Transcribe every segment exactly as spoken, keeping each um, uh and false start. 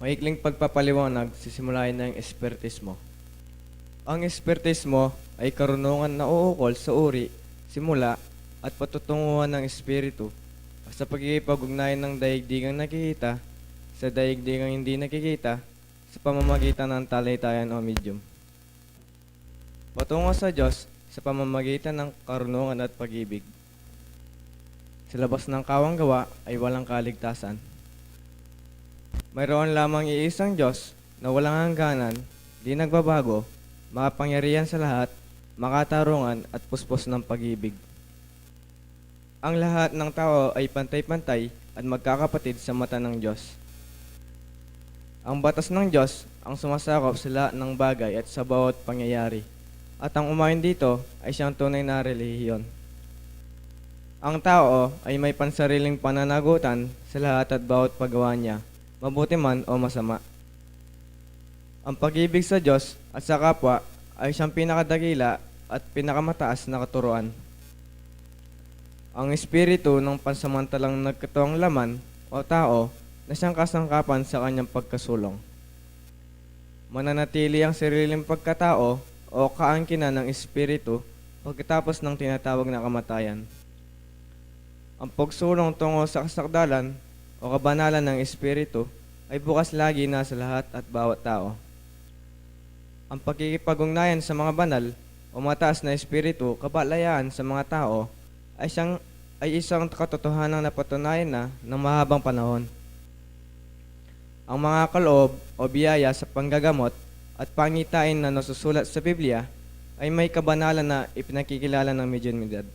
Maikling pagpapaliwanag, sisimulain na ang espiritismo. Ang espiritismo ay karunungan na uukol sa uri, simula, at patutunguhan ng espiritu sa pakikipag-ugnayan ng daigdigang nakikita sa daigdigang hindi nakikita sa pamamagitan ng talitayan o medium. Patungo sa Diyos sa pamamagitan ng karunungan at pag-ibig. Sa labas ng kawang gawa ay walang kaligtasan. Mayroon lamang iisang Diyos na walang hangganan, di nagbabago, makapangyarihan sa lahat, makatarungan at puspos ng pag-ibig. Ang lahat ng tao ay pantay-pantay at magkakapatid sa mata ng Diyos. Ang batas ng Diyos ang sumasakop sa lahat ng bagay at sa bawat pangyayari, at ang umayon dito ay siyang tunay na relihiyon. Ang tao ay may pansariling pananagutan sa lahat at bawat paggawa niya, mabuti man o masama. Ang pag-ibig sa Diyos at sa kapwa ay siyang pinakadakila at pinakamataas na katuruan. Ang espiritu ng pansamantalang nagkatuang laman o tao na siyang kasangkapan sa kanyang pagkasulong. Mananatili ang sariling pagkatao o kaangkinan ng espiritu pagkatapos ng tinatawag na kamatayan. Ang pagsulong tungo sa kasakdalan o kabanalan ng espiritu ay bukas lagi na sa lahat at bawat tao. Ang pakikipag-ugnayan sa mga banal o mataas na espiritu kapalayaan sa mga tao ay siyang, ay isang katotohanan na patunayan na ng mahabang panahon. Ang mga kaloob o biyaya sa panggagamot at pangitain na nasusulat sa Biblia ay may kabanalan na ipinakikilala ng mediunidad.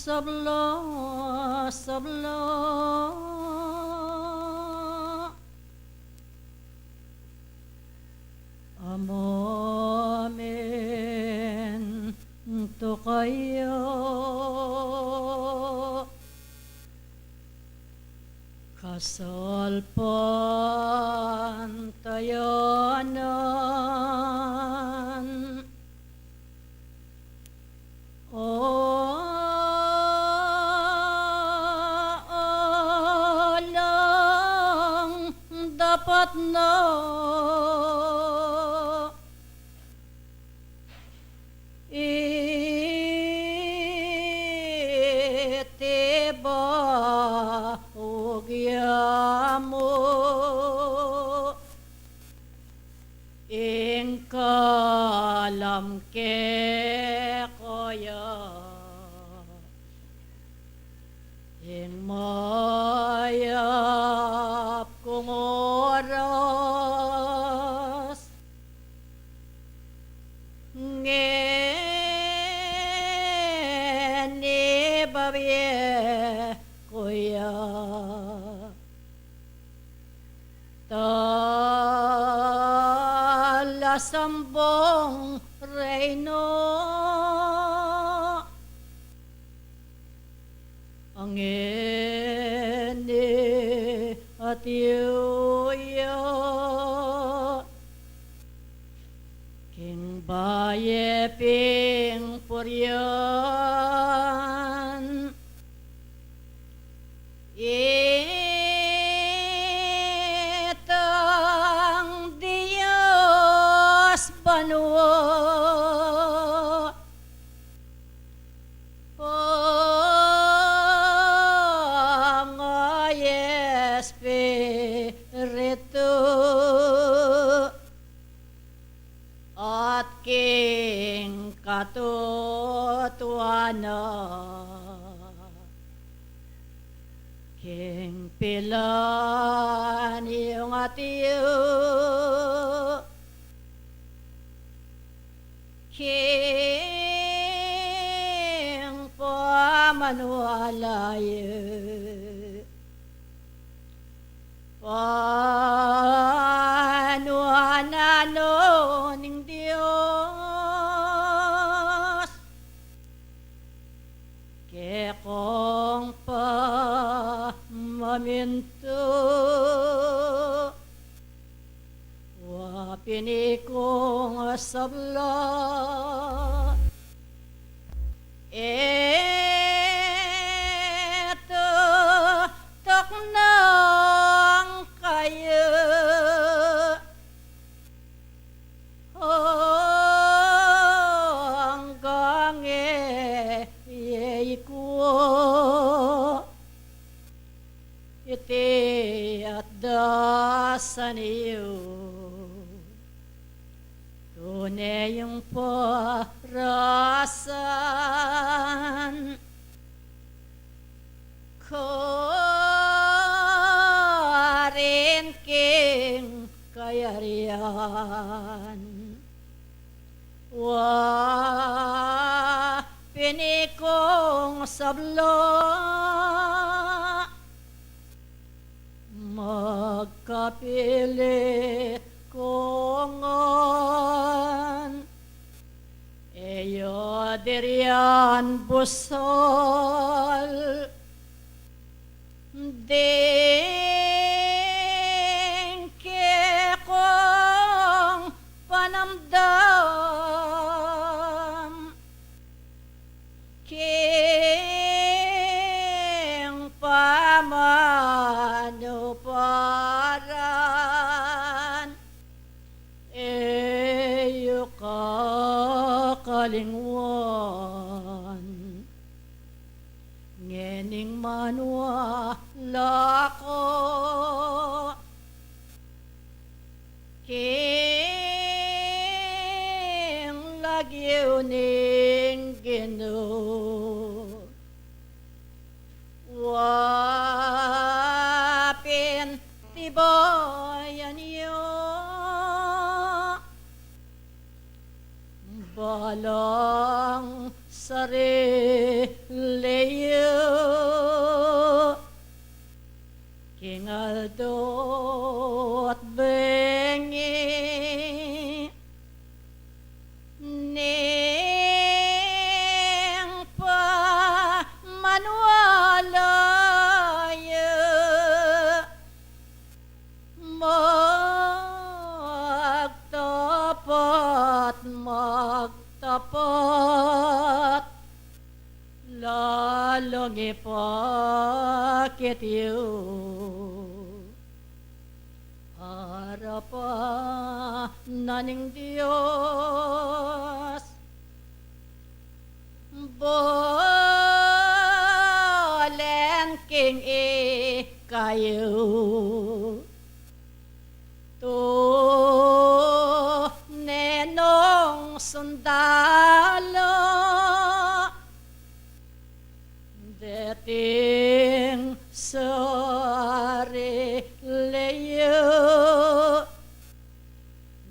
sabla, sabla. Amamintu kaya kasalpantayanan. O, alang dapat na iti ba ugya mu. Ing kalam ke kaya, ing mayap kung oras, ngeni babie ku ya. Talasambung Reyno, ngeni atiu ya king baye pin purian. Itang Dios banua, pangay Espiritu, at king katutuanan, king pilan yung atiu, king pamaniwala yu. Panuanan no ning Dios kekong pamamintu, wa pin ikong sabla. Etu tuknang kaya, anggang e ye ikwa iti at dasan yu. Tune yung parasan karin king kayarian. Wa pin ikong sabla, magkapilit ku ngan, e yu dirian busal ding kekong panamdam king pamanuparan. E yu kakalingwan ngening maniwala ku king lagyu ning Ginu. Wa pin tibayan yu balang sarili Alung ipakit yu arapan na ning Dios, bolen king ikayu. Tune nong sundalu, deting sarili yu,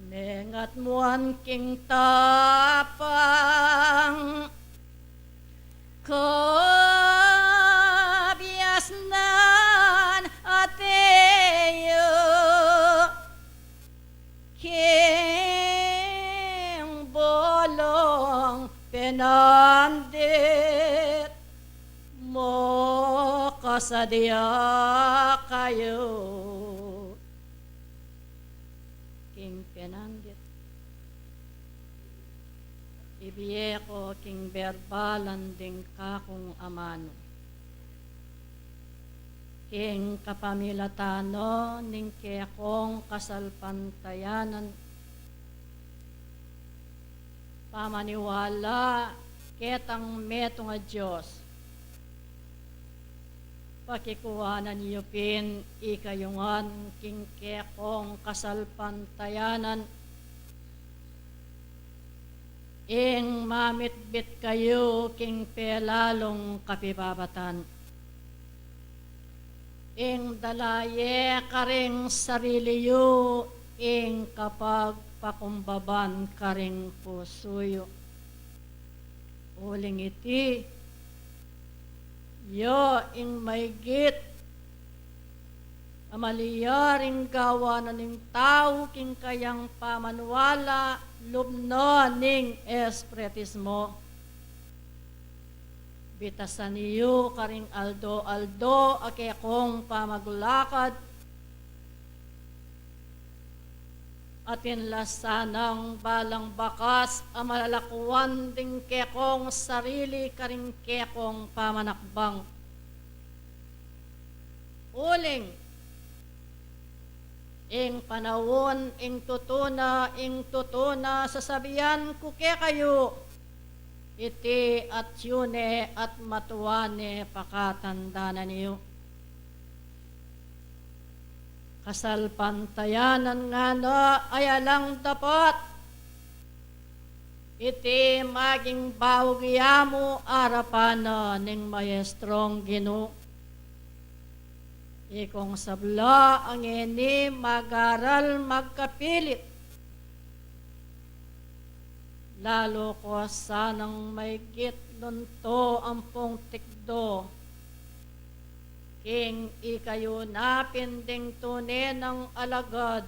mengat muan king tapang kabiasnan atiu, king balang penandit makasadya kayu. King penandit, ibie ku king berbalan ding kakung amanu. King kapamilatan no ning kekong kasalpantayanan, pamaniwala ketang metung a Dios, pakikuanan yu pin ikayu ngan king kekong kasalpantayanan, ing mamitbit kayu king pelalung kapibabatan, ing dala ye karing sarili yu, ing kapagpakumbaban karing pusu yu. Uling iti, ya ing maigit a malyaring gawan na ning tau king kayang pamaniwala lub na ning espiritismo. Bitasan yu karing aldo-aldo a kekong pamaglakad, atin la sanang balang bakas a malalakuan ding kekong sarili karing kekong pamanakbang. Uling ing panaun, ing tutu na, ing tutu na sasabian ku kekayu, iti atyu ne at matua ne pakatandanan yu. Kasalpantayanan ngana ay alang dapat iti maging baug ya mu arapan na ning Maestrong Ginu. Ikong sabla a ngeni mag-aral magkapilit, lalu ko sanang maigit lunto ampong tikdo king ikayu na pin ding tune nang alagad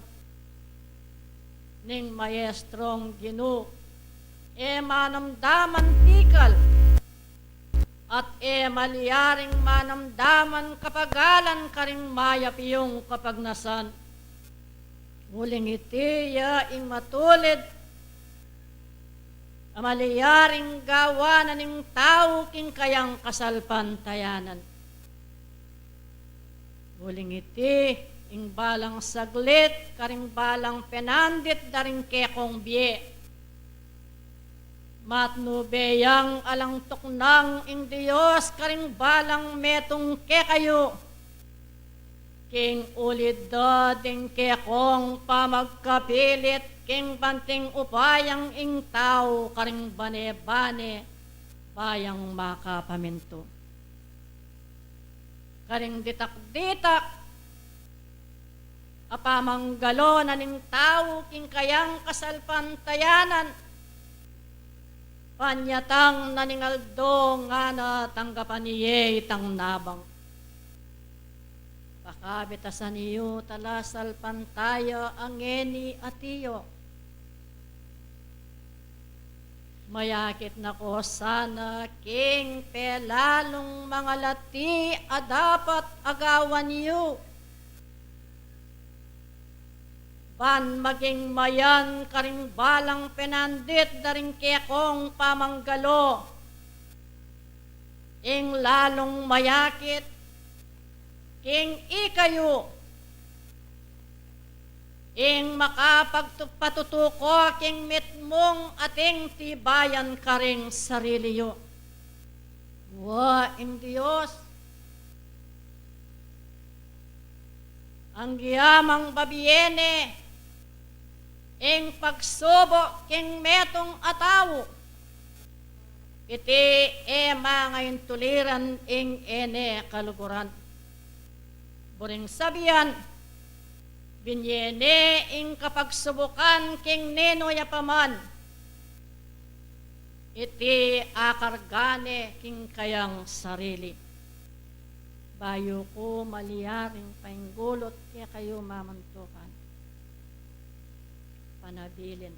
ning Maestrong Ginu. E manamdaman tikal at e malyaring manamdaman kapagalan karing mayap yung kapagnasan. Uling iti ya ing matulid a malyaring gawan na ning tau king kayang kasalpantayanan. Uling iti ing balang saglit karing balang penandit da ring kekong bie. Matnu be yang alang tuknang ing Dios karing balang metung kekayu, king ulid da ding kekong pamagkapilit king banting upayang ing tau karing bane-bane bayang makapamintu. Karing ditak-ditak a pamanggalo na ning tau king kayang kasalpantayanan, panyatang na ning aldo ngana tanggapan ye itang nabang. Pakabitasan yu tala salpantaya a ngeni at iyo. Mayakit na ko sana king pelalung mangalati a dapat agawan yu, ban maging mayan karing balang penandit da ring kekong pamanggalo. ing lalung mayakit king ikayu, ing makapagtu-, patutuko king mitmung ating tibayan karing sarili yu. Wa ing Dios, anggyamang babie ne ing pagsubu king metung a tau, iti e mangaintuliran ing e ne kaluguran. Buring sabian, binie ne ing kapagsubukan king ninu ya pa man, iti akarga ne king kayang sarili. Bayu ku malyaring painggulut kekayu mamuntukan, panabilin,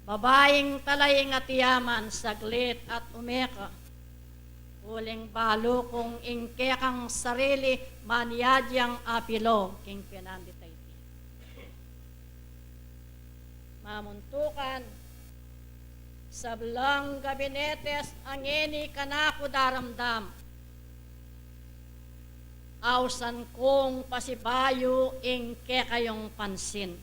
babaing talaingat ya man saglit at umeka, uling balu kung ing kekang sarili manyadyang apilo king penandit a iti. Mamuntukan, sablang gabinetes a ngeni kanaku daramdam, ausan kung pasibayu ing kekayung pansin.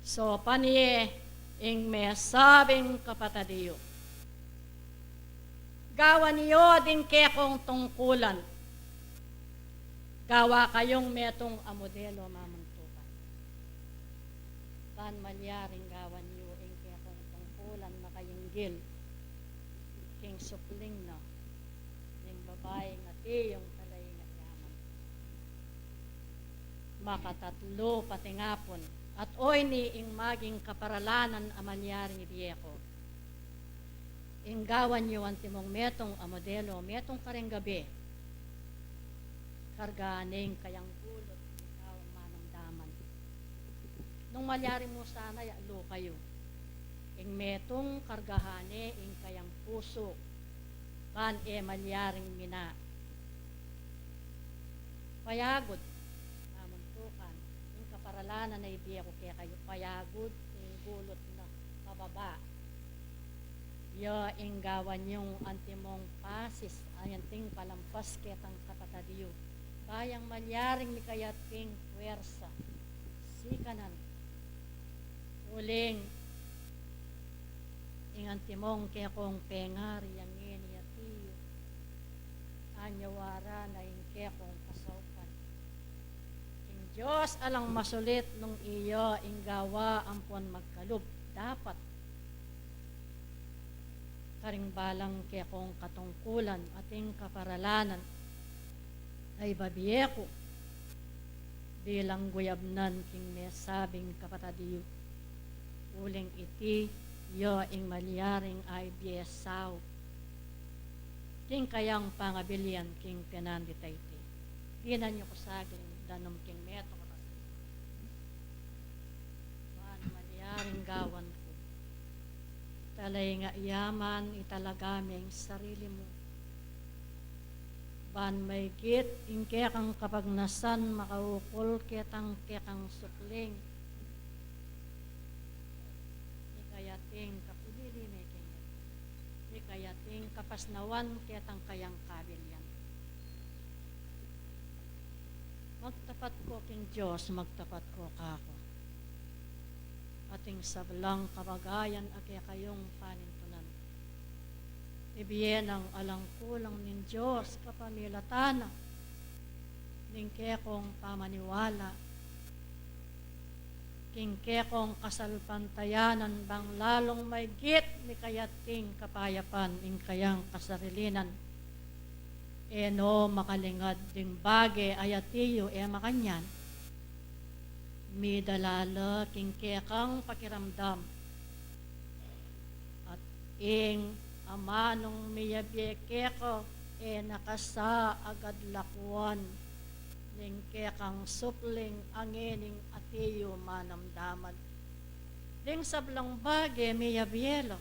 Saupan ye ing mesabing kapatad yu. Gawan yu ding kekong tungkulan. Gawa kayung metung a modelo mamuntukan. Ban malyaring gawan yu ing kekong tungkulan makainggil king supling na ning babaing ati yung talaingat ya man. Makatatlu patingapun, at oyni ing maging kaparalanan a malyaring ibie ku. Ing gawan yu antimong metung a modelo, metung karing gabe, kargaan ne ing kayang gulut ning taung manamdaman. Nung malyari mu sana ya, lukayu. Ing metung kargahan ne ing kayang pusu, ban e malyaring mina. Payagud, mamuntukan, ing kaparalanan a ibie ku kekayu, payagud ing gulut na pababa. Ya ing gawan yung antimong pasis, ay anting palampas ketang kapatad yu. Ba yang malyaring mikayating puwersa, sikanan, uling ing antimong kekong pengari a ngeni ati yu, anyawara na ing kekong kasaupan. King Dios alang masulit nung iya ing gawa ampon magkalub. Dapat karing balang kekong katungkulan ating kaparalanan a ibabie ku bilang guyabnan king mesabing kapatad yu. Uling iti ya ing malyaring aibie sau king kayang pangabilian king penandit a iti. Dinan yu ku saging danum king metung a kasi. Ban malyaring gawan ku. Talainga ya man, italaga me ing sarili mu. Ban maigit ing kekang kapagnasan makaukul ketang kekang supling. Mikayating kapilili me keng, mikayating kapasnawan ketang kayang kabilian. Magtapat ko king Dios, magtapat ko kaku. Ating sablang kabagayan a kekayung panintunan, ibie nang alang kulang ning Dios kapamilatan na ning kekong pamaniwala king kekong kasalpantayanan, bang lalung maigit mikayating kapayapan ing kayang kasarilinan. E no makalingad ding bage a yati yu e makanyan. Midala la king kekang pakiramdam. At ing amanung miyabie keka e na ka sa agad lakuan ning kekang supling a ngening ati yu manamdaman. Ding sablang bage miyabie la,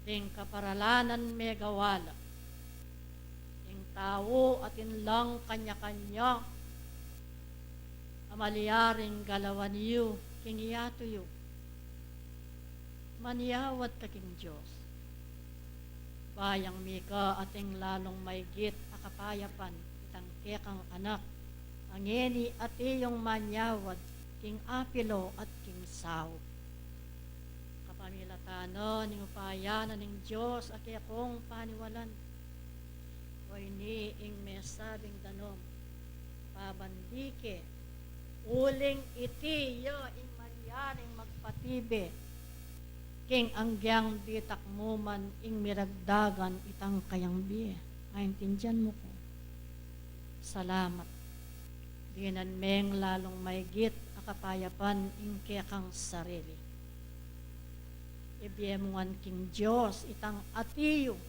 ding kaparalanan megawa la. Ing tau atin lang kanya-kanya a malyaring galawan yu king yatu yu. Manyawad ka king Dios. Bayang mika ating lalung maigit a kapayapan itang kekang anak, a ngeni atiu yang manyawad king apilo at king saup. Kapamilatan na ning upaya na ning Dios a kekong paniwalan. O ini ing mesabing danom, pabandi ke, uling iti ya ing malyaring magpatibe king anggyang ditak mu man ing miragdagan itang kayang bie. Aintindian mu ku? Salamat. Dinan meng lalung maigit a kapayapan ing kekang sarili. Ibie mu ngan king Dios itang atiu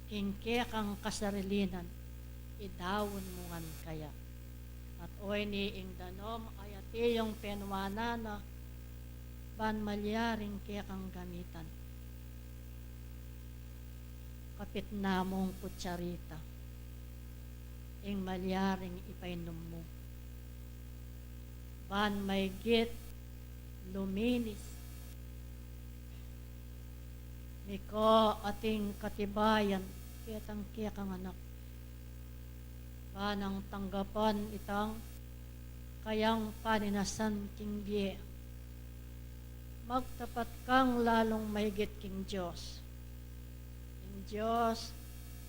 king kekang kasarilinan, idaun mu ngan kaya. At o ini ing danom a atiu yang penuanan na, ban malyaring kekang gamitan. Kapitnan mung kutsarita ing malyaring ipainum mu, ban maigit luminis. Mika ating katibayan ketang kekang anak, ban nang tanggapan itang kayang paninasan king bie. Magtapat kang lalung maigit king Dios. Ing Dios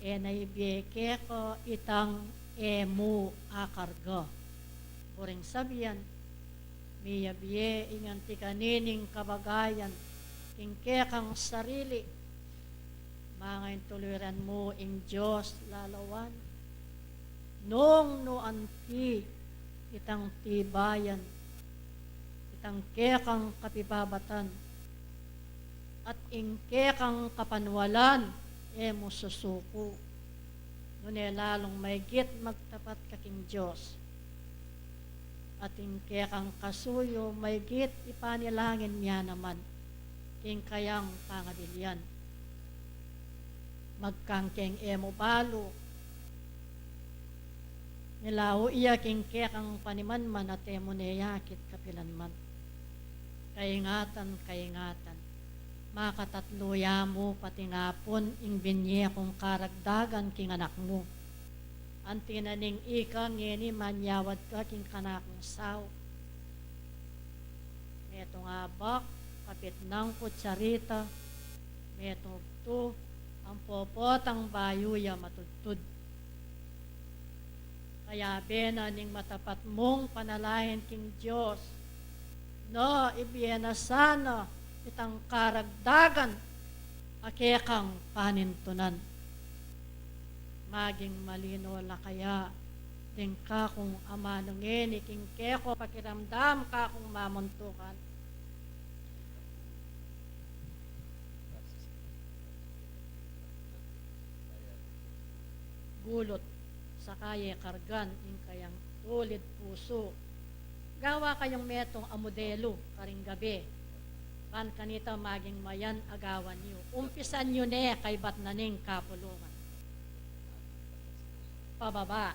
e na ibie keka itang e mu akarga. Buring sabian, miyabie ing anti kanining kabagayan king kekang sarili. Mangaintuluran mu ing Dios lalawan. Nung nu anti itang tibayan, itang kekang kapibabatan, at ing kekang kapanwalan, e mu susuku. Nune lalung maigit magtapat ka king Dios. At ing kekang kasuyu maigit ipanalangin ya naman king kayang pangabilian. Magkang keng e mu balu, milau ya king kekang panimanman at e mu ne yakit kapilan man. Kaingatan, kaingatan. Makatatlu ya mu patingapun ing binie kung karagdagan king anak mu. Anti na ning ika ngeni manyawad ka king kanakung saup. Metung abak, kapitnan kutsarita, metung ugtu, ampopot ing bayu ya matudtud. Kayabe na ning matapat mung panalangin king Dios, na ibie na sana itang karagdagan a kekang panintunan. Maging malino la kaya ding kakung amanu ngeni king kekong pakiramdam kakung mamuntukan? Gulut, saka ye kargan ing kayang tulid pusu. Gawa kayung metung a modelu karing gabe. Ban kanita maging mayan a gawan yu. Umpisan yu ne kaybat na ning kapulungan. Pababa.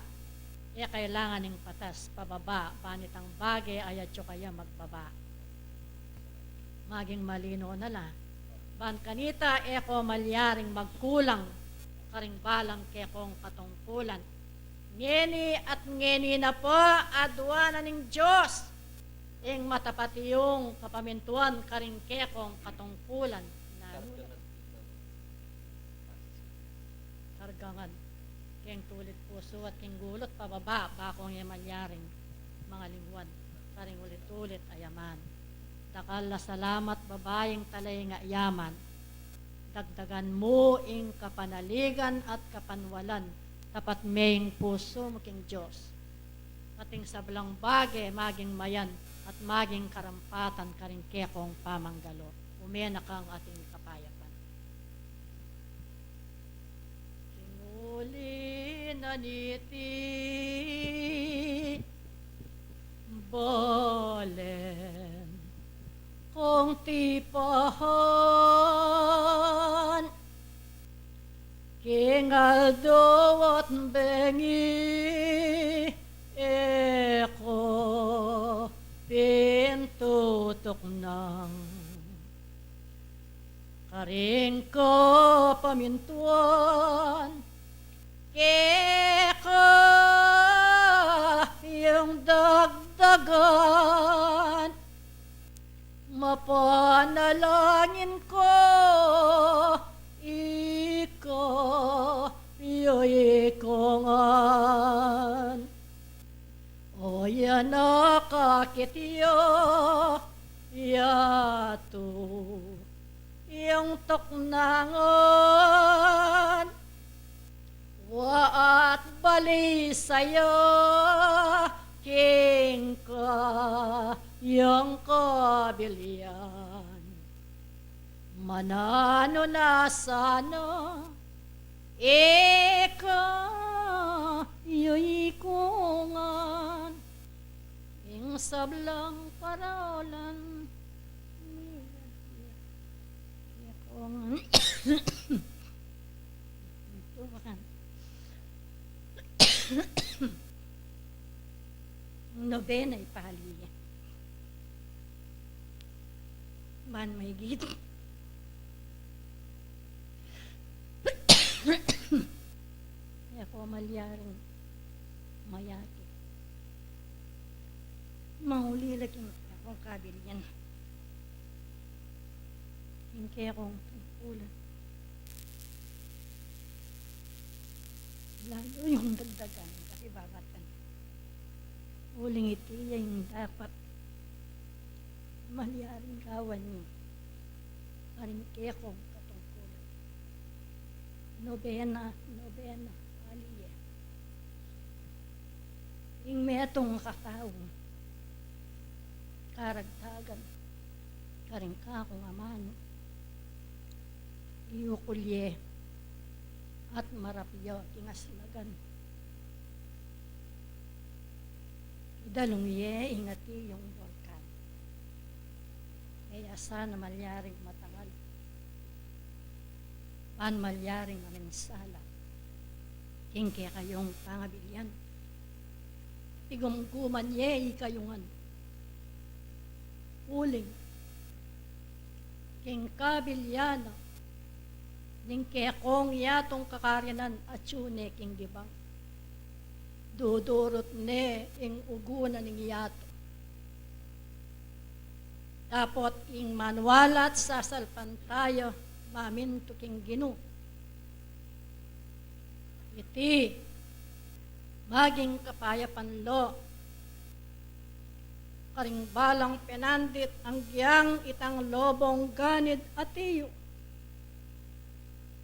E kailangan ing patas, pababa, ban itang bage a atyu kaya magbaba. Maging malino na la. Ban kanita e ko malyaring magkulang karing balang kekong katungkulan. Ngeni at ngeni na pa, aduan na ning Dios ing matapat yung kapamintuan karing kekong katungkulan. Nanu? Kargangan keng tulid pusu at keng gulut pababa, bakung e malyaring mangalingwan karing ulit-ulit a yaman. Dakal a salamat, babaying talay nga yaman. Dagdagan mu ing kapanaligan at kapanwalan, tapat me ing pusu mu king Dios. Ating sablang bage maging mayan at maging karampatan karing kekong pamanggalu. Ume na kang ating kapayapan. King uli na niti, balen kong tipahan, king aldo at bengi e ko pintutuknang. Karing kapamintuan keka yung dagdagan, mapanalangin ka, ika ya ikongan. O ya nakakit ya yatu yang tuknangan, wa at balisa ya king kayang kabilian. Mananu na sana ika ya ikongan ing sablang paraulan. Ikongan. Tuwakan. Nobena i pali. Ban maigit. E ko malyaring mayake. Mangulila king kekong kabilian, king kekong tungkulan. Lalu yung dagdagan, kasi babatan. Uling iti ya ing dapat malyaring gawan yu karing kekong katungkulan. Nobena, nobena, aliye. Ing metung a katau, karagtagan karing kakung amanu, iyukul ye at marap ya king aslagan. Idalung ye ing ati yung bulkan. E ya sana malyaring matangal ban malyaring maminsala king kekayung pangabilian. Tigumguman ye ikayu ngan. Uling king kabilian na ning kekong yatung kakarinan, atyu ne king gibang. Dudurut ne ing ugu na ning yatu. Dapot ing manualat sasalpantaya mamintu king Ginu. Iti maging kapayapan lo karing balang penandit anggiang itang lobong ganid ati yu.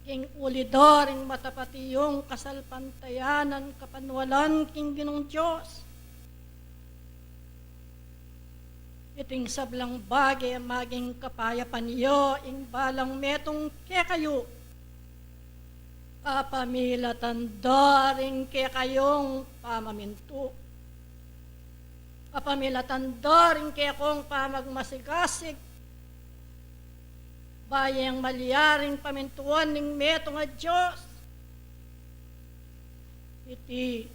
King uli da ring matapat iyung kasalpantayanan kapanwalan king Ginung Dios, iting sablang bage maging kapayapan ya ing balang metung kekayu kapamilatan da ring kekayung pamamintu, kapamilatan da ring kekong pamagmasigasig, bayeng malyaring pamintuan ning metung a Dios. Iti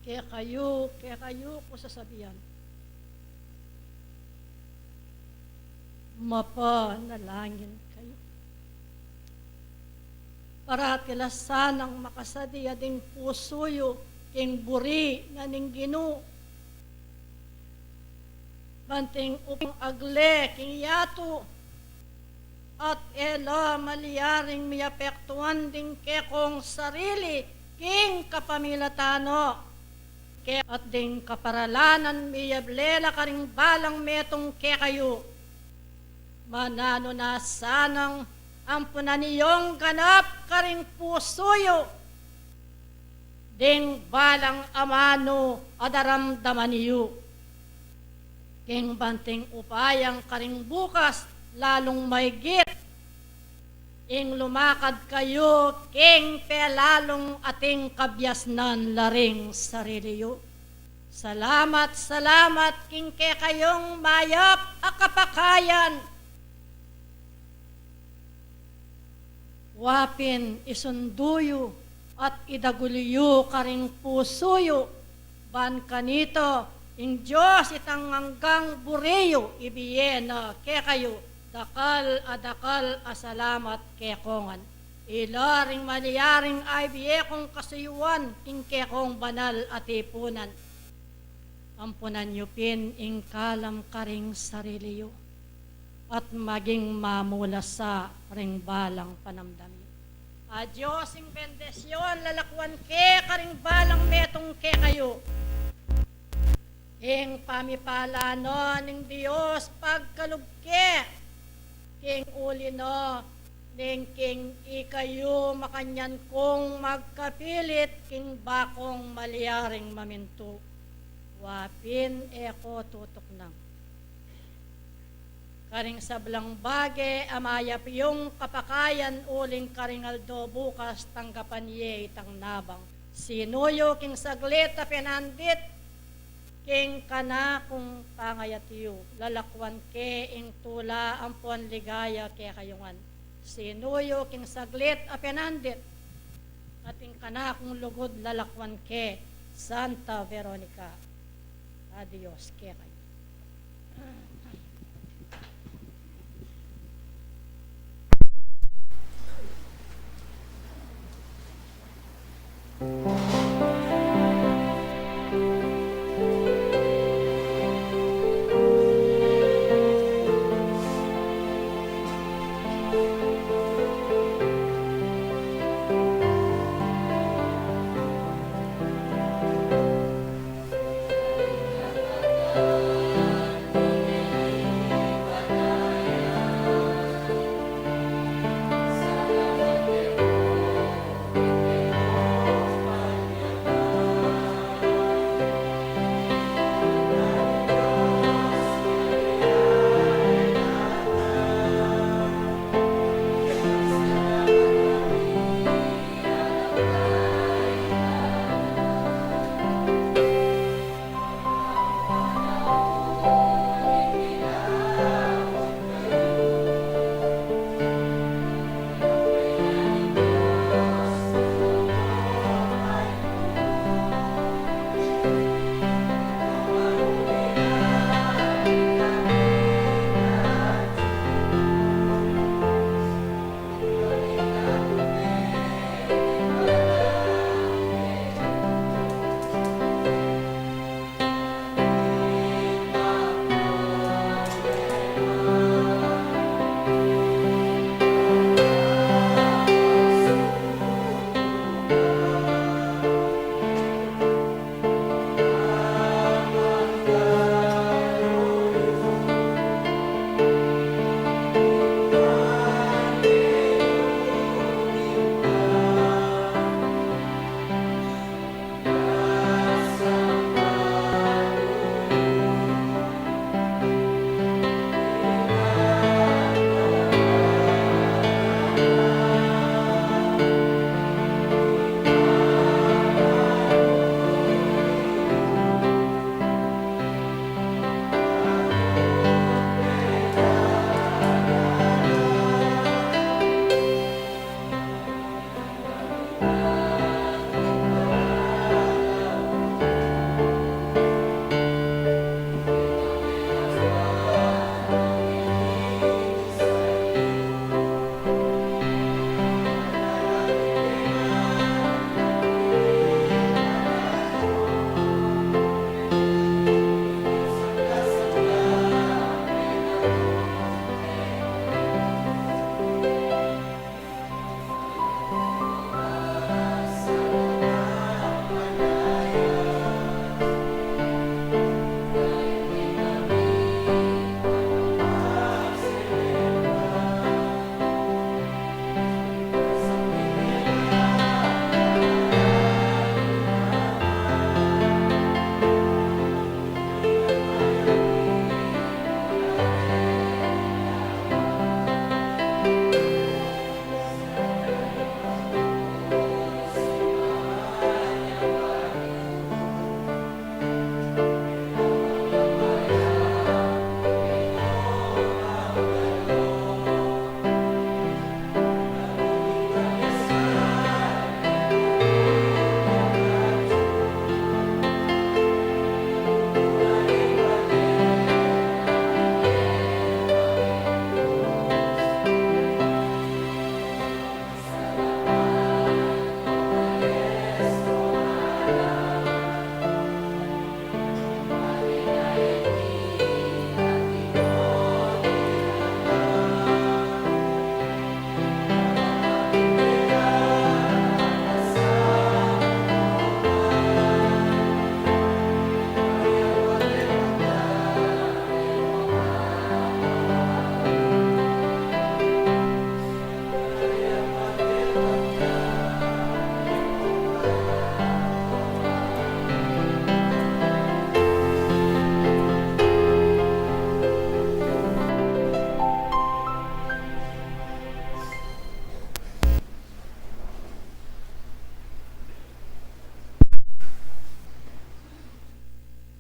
kekayu, kekayu ku sasabian, mapanalangin kayu. Parati la sanang makasadia ding pusu yu king buri na ning Ginu, ban ing upayang agle king yatu at e la malyaring miapektuan ding kekong sarili king kapamilatan na. Ke at ding kaparalanan miyable la karing balang metung kekayu. Mananu na sanang ampunan yung ganap karing pusu yu ding balang amanu a daramdaman yu, king ban ing upayang karing bukas lalung maigit ing lumakad kayu king pelalung ating kabiasnan la ring sarili yu. Salamat, salamat king kekayung mayap a kapakayan. Wa pin isundu yu at idagul yu karing pusu yu, ban kanita ing Dios itang anggang buri yu ibie na kekayu Dakal a dakal a salamat keko ngan. Ila ring malyaring ibie kong kasuyuan king kekong banal a tipunan. Ampunan yu pin ing kalam karing sarili yu, at maging mamulas sa ring balang panamdam yu. A Dios ing bendisyun, lalakwan ke karing balang metung kekayu. Ing pamipala no ning Dios pagkalub ke king uli no, ning king ikayu makanyan kung magkapilit king bakung malyaring mamintu. Wa pin e ko tutuknang karing sablang bage a mayap yung kapakayan uling karing aldo bukas tanggapan ye itang nabang. Sinuyu king saglit a penandit king kanakung pangayat yu, lalakwan ke ing tula ampon ligaya kekayu ngan. Sinuyu king saglit a penandit at ing kanakung lugud, lalakwan ke Santa Veronica. Adios kekayu.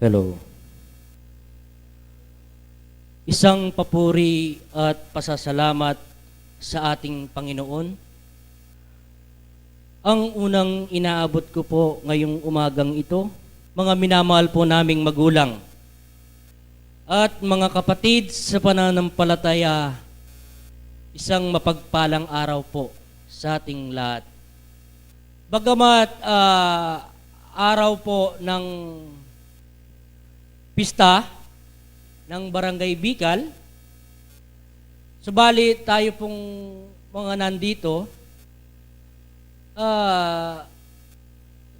Hello. Isang papuri at pasasalamat sa ating Panginoon. Ang unang inaabot ko po ngayong umagang ito, mga minamahal po naming magulang at mga kapatid sa pananampalataya, isang mapagpalang araw po sa ating lahat. Bagamat, ah, araw po ng pista ng Barangay Bicol, subali tayo pong mga nandito, ah,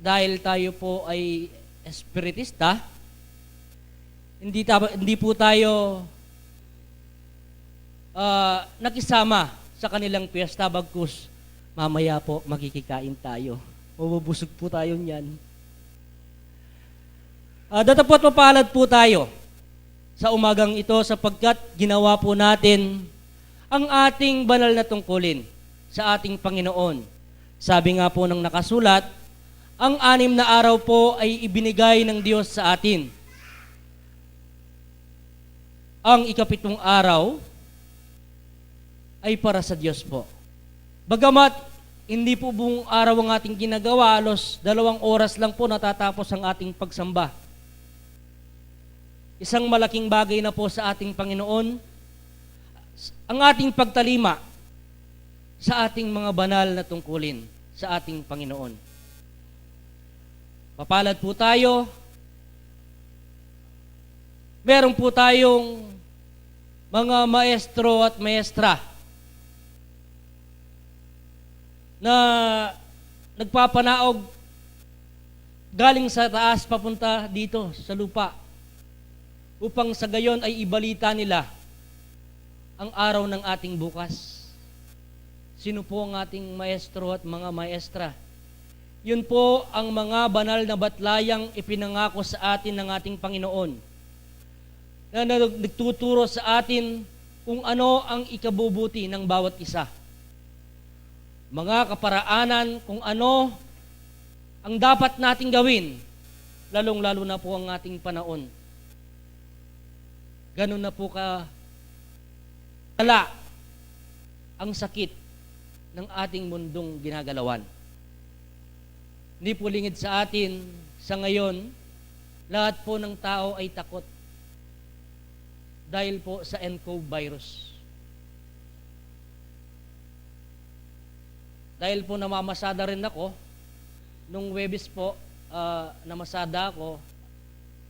dahil tayo po ay espiritista, hindi, ta- hindi po tayo ah, nakisama sa kanilang piyesta, bagkus mamaya po makikikain tayo. Mabubusog po tayo niyan. Ah, datapot mapalad po tayo sa umagang ito sapagkat ginawa po natin ang ating banal na tungkulin sa ating Panginoon. Sabi nga po ng nakasulat, ang anim na araw po ay ibinigay ng Diyos sa atin. Ang ikapitong araw ay para sa Diyos po. Bagamat hindi po buong araw ang ating ginagawa, halos dalawang oras lang po natatapos ang ating pagsamba. Isang malaking bagay na po sa ating Panginoon ang ating pagtalima sa ating mga banal na tungkulin sa ating Panginoon. Mapalad po tayo. Meron po tayong mga maestro at maestra na nagpapanaog galing sa taas papunta dito sa lupa, upang sa gayon ay ibalita nila ang araw ng ating bukas. Sino po ang ating maestro at mga maestra? Yun po ang mga banal na batlayang ipinangako sa atin ng ating Panginoon, na nag- nagtuturo sa atin kung ano ang ikabubuti ng bawat isa. Mga kaparaanan kung ano ang dapat nating gawin, lalong-lalo na po ang ating panahon. Ganun na po ka- kala ang sakit ng ating mundong ginagalawan. Hindi po lingid sa atin sa ngayon, lahat po ng tao ay takot dahil po sa ncov virus. Dahil po namamasada rin ako, nung Huwebes po, ah, namasada ako,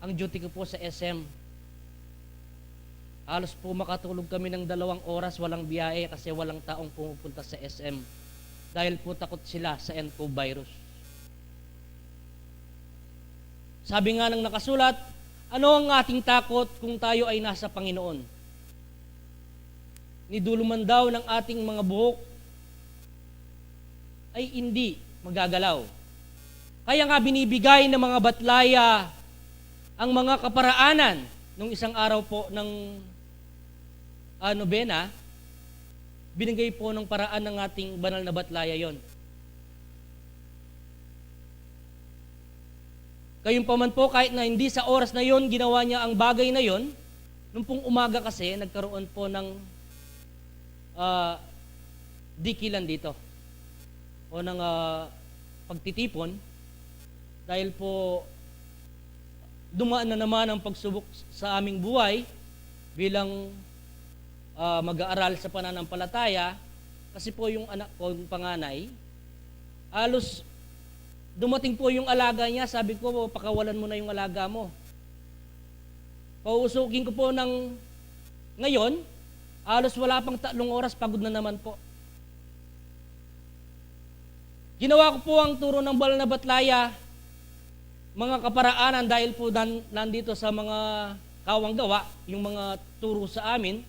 ang duty ko po sa S M. Halos po makatulog kami ng dalawang oras, walang biyahe kasi walang taong pumupunta sa S M. Dahil po takot sila sa ncov virus. Sabi nga ng nakasulat, ano ang ating takot kung tayo ay nasa Panginoon? Niduluman daw ng ating mga buhok ay hindi magagalaw. Kaya nga binibigay ng mga batlaya ang mga kaparaanan nung isang araw po ng, ah, nobena, binigay po ng paraan ng ating banal na batlaya yon. Gayunpaman po, kahit na hindi sa oras na yon ginawa niya ang bagay na yon, nung pong umaga kasi nagkaroon po ng, ah, dikilan dito o ng, ah, pagtitipon dahil po dumaan na naman ang pagsubok sa aming buhay bilang, ah, mag-aaral sa pananampalataya, kasi po yung anak ko, yung panganay, halos dumating po yung alaga niya, sabi ko, "Pakawalan mo na yung alaga mo." Pausukin ko po ng ngayon, halos wala pang tatlong oras, pagod na naman po. Ginawa ko po ang turo ng banal na batlaya, mga kaparaanan, dahil po nan- nandito sa mga kawang gawa, yung mga turo sa amin,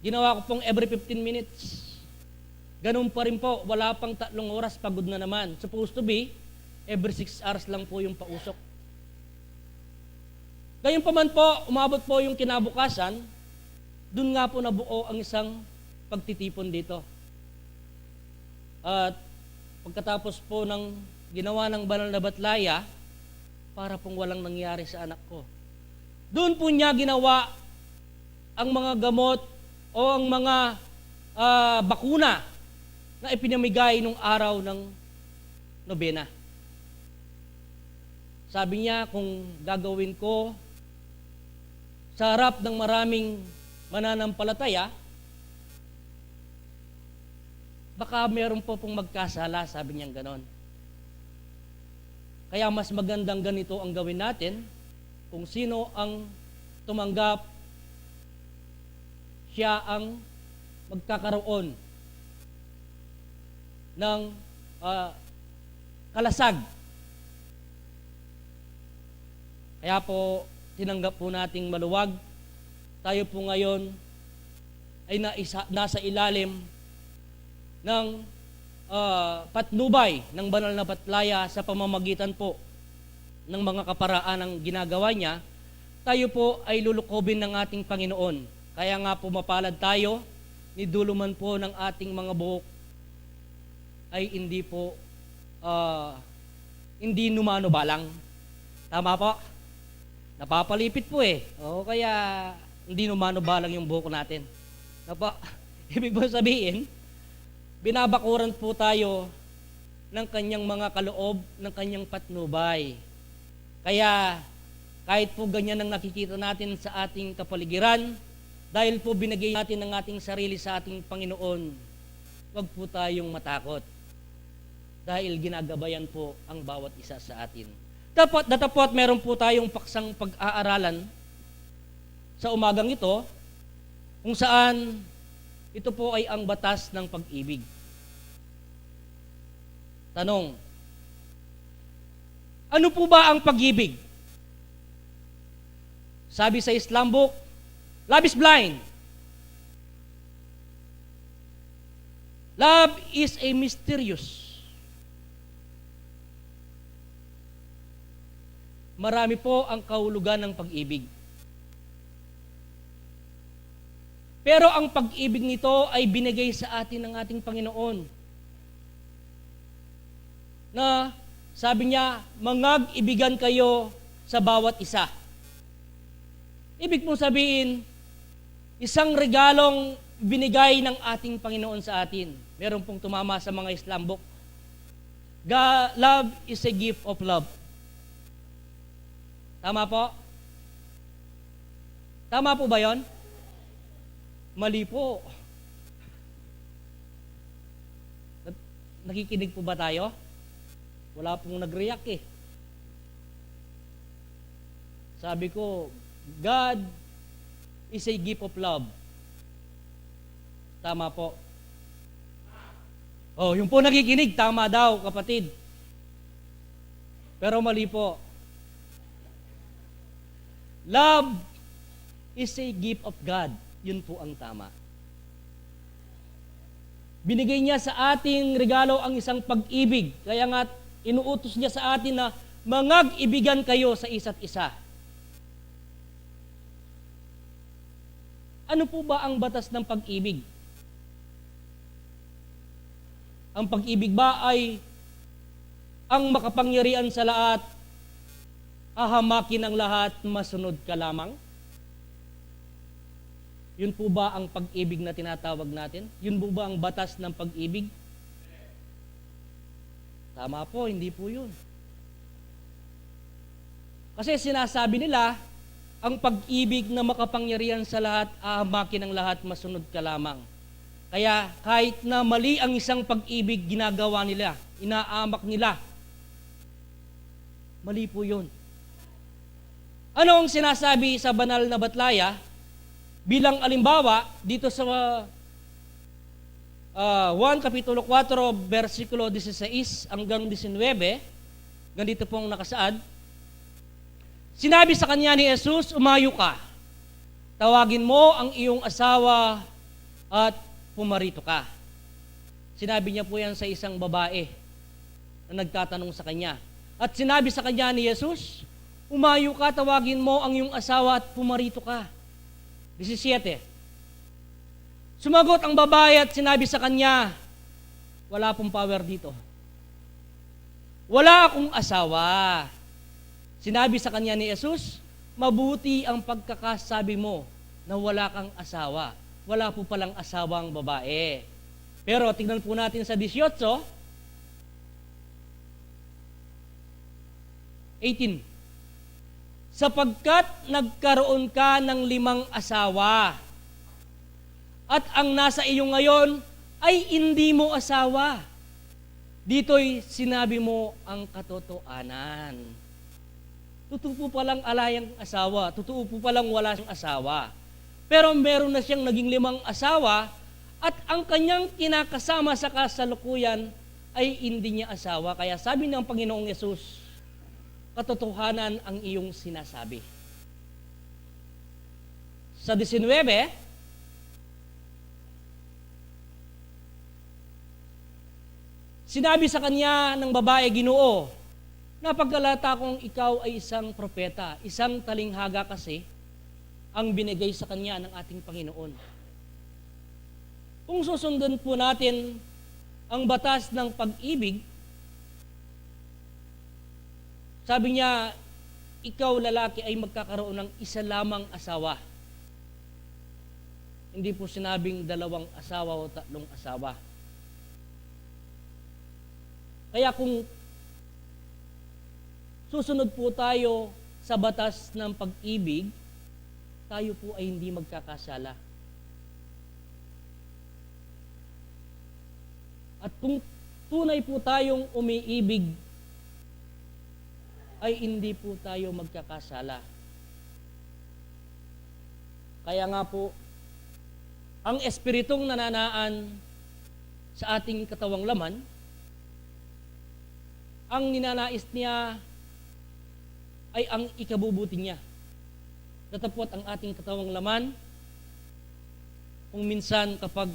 ginawa ko pong every fifteen minutes. Ganun pa rin po, wala pang tatlong oras, pagod na naman. Supposed to be, every six hours lang po yung pausok. Gayunpaman po, umabot po yung kinabukasan, dun nga po nabuo ang isang pagtitipon dito. At pagkatapos po ng ginawa ng banal na batlaya, para pong walang nangyari sa anak ko. Doon po niya ginawa ang mga gamot o ang mga, ah, bakuna na ipinamigay nung araw ng nobena. Sabi niya, "Kung gagawin ko sa harap ng maraming mananampalataya, baka meron po pong magkasala," sabi niyang ganon. Kaya mas magandang ganito ang gawin natin, kung sino ang tumanggap, siya ang magkakaroon ng, ah, kalasag. Kaya po, tinanggap po nating maluwag. Tayo po ngayon ay naisa-, nasa ilalim ng, ah, patnubay ng banal na batlaya sa pamamagitan po ng mga kaparaan ng ginagawa niya. Tayo po ay lulukobin ng ating Panginoon. Kaya nga po, mapalad tayo, niduluman po ng ating mga buhok ay hindi po, ah, hindi numano balang. Tama po? Napapalipit po eh. O kaya, hindi numano balang yung buhok natin. Ano po? Ibig po sabihin, binabakuran po tayo ng kanyang mga kaloob, ng kanyang patnubay. Kaya, kahit po ganyan ang nakikita natin sa ating kapaligiran, dahil po binigay natin ang ating sarili sa ating Panginoon, wag po tayong matakot. Dahil ginagabayan po ang bawat isa sa atin. Dapat, datapot meron po tayong paksang pag-aaralan sa umagang ito, kung saan ito po ay ang batas ng pag-ibig. Tanong, ano po ba ang pag-ibig? Sabi sa Islam book, "Love is blind." Love is a mysterious. Marami po ang kahulugan ng pag-ibig. Pero ang pag-ibig nito ay binigay sa atin ng ating Panginoon. Na sabi niya, "Mangag-ibigan kayo sa bawat isa." Ibig pong sabihin, isang regalong binigay ng ating Panginoon sa atin. Meron pong tumama sa mga Islam book. Ga-, love is a gift of love. Tama po? Tama po ba yon? Mali po. Na-, nakikinig po ba tayo? Wala pong nag-react eh. Sabi ko, "God is a gift of love." Tama po. Oh, yung po nakikinig, tama daw, kapatid. Pero mali po. Love is a gift of God. Yun po ang tama. Binigay niya sa ating regalo ang isang pag-ibig. Kaya nga, inuutos niya sa atin na mangag-ibigan kayo sa isa't isa. Ano po ba ang batas ng pag-ibig? Ang pag-ibig ba ay ang makapangyarihan sa lahat, ahamakin ang lahat, masunod ka lamang? Yun po ba ang pag-ibig na tinatawag natin? Yun po ba ang batas ng pag-ibig? Tama po, hindi po yun. Kasi sinasabi nila, ang pag-ibig na makapangyarihan sa lahat, ahamakin ang lahat, masunod ka lamang. Kaya kahit na mali ang isang pag-ibig ginagawa nila, inaamak nila, mali po yun. Ano ang sinasabi sa banal na batlaya? Bilang alimbawa, dito sa, ah, Juan Kapitulo kuwatro, bersikulo disisais hanggang disinwebe, ganito pong nakasaad, sinabi sa kanya ni Jesus, "Umayo ka, tawagin mo ang iyong asawa at pumarito ka." Sinabi niya po yan sa isang babae na nagtatanong sa kanya. At sinabi sa kanya ni Jesus, "Umayo ka, tawagin mo ang iyong asawa at pumarito ka." Disisiyete. Sumagot ang babae at sinabi sa kanya, "Wala pong power dito. Wala akong asawa." Sinabi sa kanya ni Jesus, "Mabuti ang pagkakasabi mo na wala kang asawa." Wala po palang asawang babae. Pero tingnan po natin sa dieciocho, eighteen, "Sapagkat nagkaroon ka ng limang asawa, at ang nasa iyo ngayon ay hindi mo asawa. Dito'y sinabi mo ang katotohanan." Totoo po palang ala yang asawa, totoo po palang wala siyang asawa. Pero meron na siyang naging limang asawa, at ang kanyang kinakasama sa kasalukuyan ay hindi niya asawa. Kaya sabi ng Panginoong Yesus, "Katotohanan ang iyong sinasabi." Sa diecinuebe, sinabi sa kanya ng babae, "Ginoo, napagkalata kong ikaw ay isang propeta, isang talinghaga kasi ang binigay sa kanya ng ating Panginoon." Kung susundan po natin ang batas ng pag-ibig, sabi niya, "Ikaw, lalaki, ay magkakaroon ng isa lamang asawa." Hindi po sinabing dalawang asawa o tatlong asawa. Kaya kung susunod po tayo sa batas ng pag-ibig, tayo po ay hindi magkakasala. At kung tunay po tayong umiibig, ay hindi po tayo magkakasala. Kaya nga po, ang espiritong nananaan sa ating katawang laman, ang ninanais niya ay ang ikabubuti niya. Datapot ang ating katawang laman, kung minsan kapag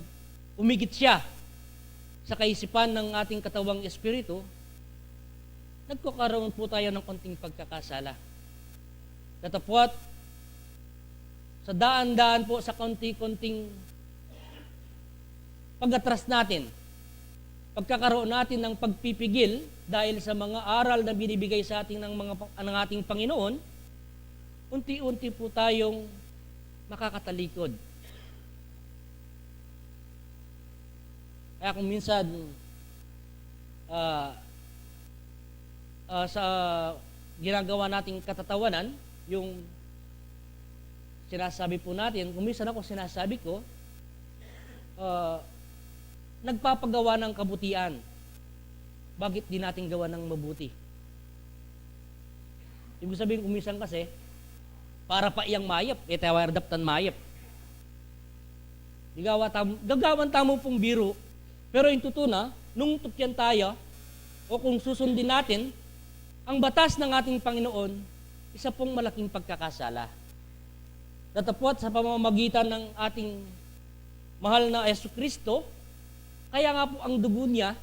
umigit siya sa kaisipan ng ating katawang espiritu, nagkakaroon po tayo ng konting pagkakasala. Datapot, sa daan-daan po, sa konti-konting pag-atras natin, pagkakaroon natin ng pagpipigil dahil sa mga aral na binibigay sa atin ng mga pa-, ng ating Panginoon, unti-unti po tayong makakatalikod. Kaya kung minsan, ah, ah, sa ginagawa nating katatawanan, yung sinasabi po natin, kung minsan ako sinasabi ko, ah, nagpapagawa ng kabutian. Bakit di natin gawa ng mabuti? Ibig sabihin, kung minsan kasi, para pa yang mayap, e tayo daptan mayap. Gagawa tam-, gagawan tamu pung biru, pero yung tutu na, nung tutyan tayo, o kung susundin natin ang batas ng ating Panginoon, isa pong malaking pagkakasala. Datapot sa pamamagitan ng ating mahal na Jesucristo, kaya nga po ang dugo niya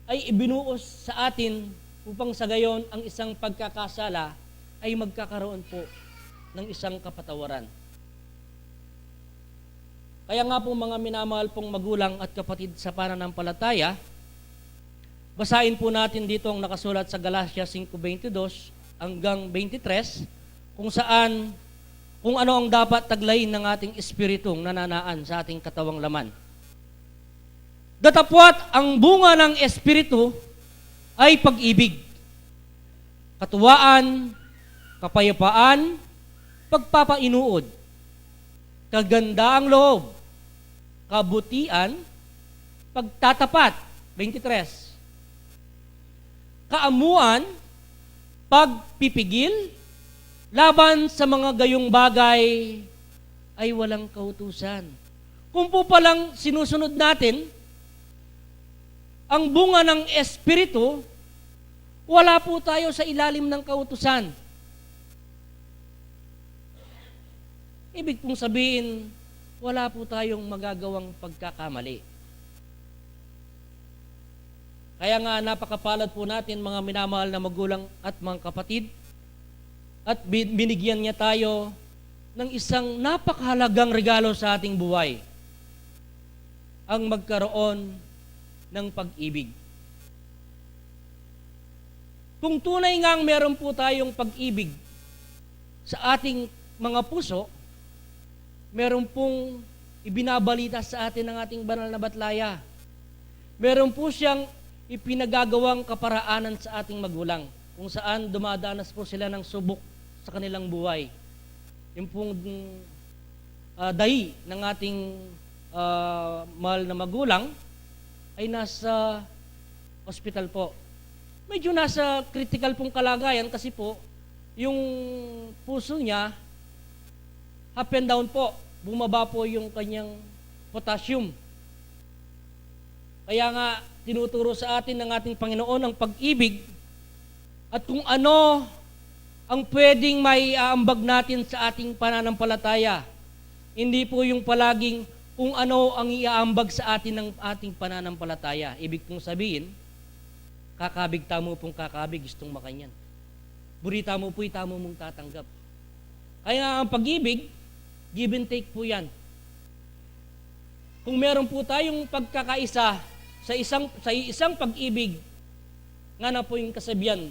ay ibinuos sa atin upang sa gayon ang isang pagkakasala ay magkakaroon po ng isang kapatawaran. Kaya nga po, mga minamahal pong magulang at kapatid sa pananampalataya, basahin po natin dito ang nakasulat sa Galacia singko bente dos hanggang bente tres, kung saan, kung ano ang dapat taglayin ng ating espiritong nananaan sa ating katawang laman. Datapwat ang bunga ng Espiritu ay pag-ibig, katuwaan, kapayapaan, pagpapainuod, kagandaang loob, kabutian, pagtatapat, twenty-three, kaamuan, pagpipigil, laban sa mga gayong bagay ay walang kautusan. Kung po palang sinusunod natin ang bunga ng Espiritu, wala po tayo sa ilalim ng kautusan. Ibig pong sabihin, wala po tayong magagawang pagkakamali. Kaya nga, napakapalad po natin, mga minamahal na magulang at mga kapatid, at bi-, binigyan niya tayo ng isang napakahalagang regalo sa ating buhay, ang magkaroon ng pag-ibig. Kung tunay ngang meron po tayong pag-ibig sa ating mga puso, meron pong ibinabalita sa atin ng ating banal na batlaya. Meron po siyang ipinagagawang kaparaanan sa ating magulang, kung saan dumadanas po sila ng subok sa kanilang buhay. Yung pong, ah, dahi ng ating, ah, mahal na magulang ay nasa ospital po. Medyo nasa critical pong kalagayan kasi po, yung puso niya, up and down po. Bumaba po yung kanyang potassium. Kaya nga, tinuturo sa atin ng ating Panginoon ang pag-ibig at kung ano ang pwedeng maiaambag natin sa ating pananampalataya. Hindi po yung palaging kung ano ang iaambag sa atin ng ating pananampalataya. Ibig pong sabihin, kakabig tamu pong kakabig, gustong makanyan. Buri tamu po, itamu mong tatanggap. Kaya ang pag-ibig, give and take po yan. Kung meron po tayong pagkakaisa sa isang, sa isang pag-ibig, nga na po yung kasabihan,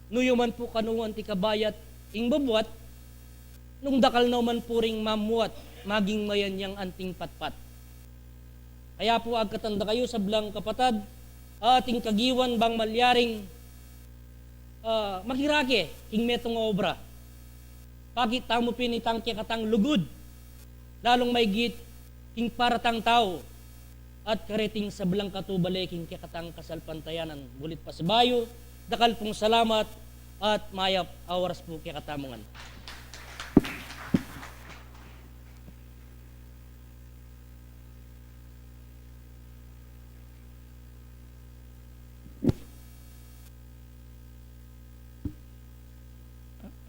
nuyu man po kanu anti kabayat ing bubuat, nung dakal na man po ring mamuat, maging mayan yang anting patpat. Kaya po agkatan da kayu sablang kapatad, ating kagiwan bang malyaring, ah, makirake king metung a obra. Pakit tamu pin itang kekatang lugud, lalung maigit king para tang tau, at kareting sablang katubale king kekatang kasalpantayanan. Bulit pa sa bayu, dakal pung salamat at mayap a oras pu kekatamu ngan.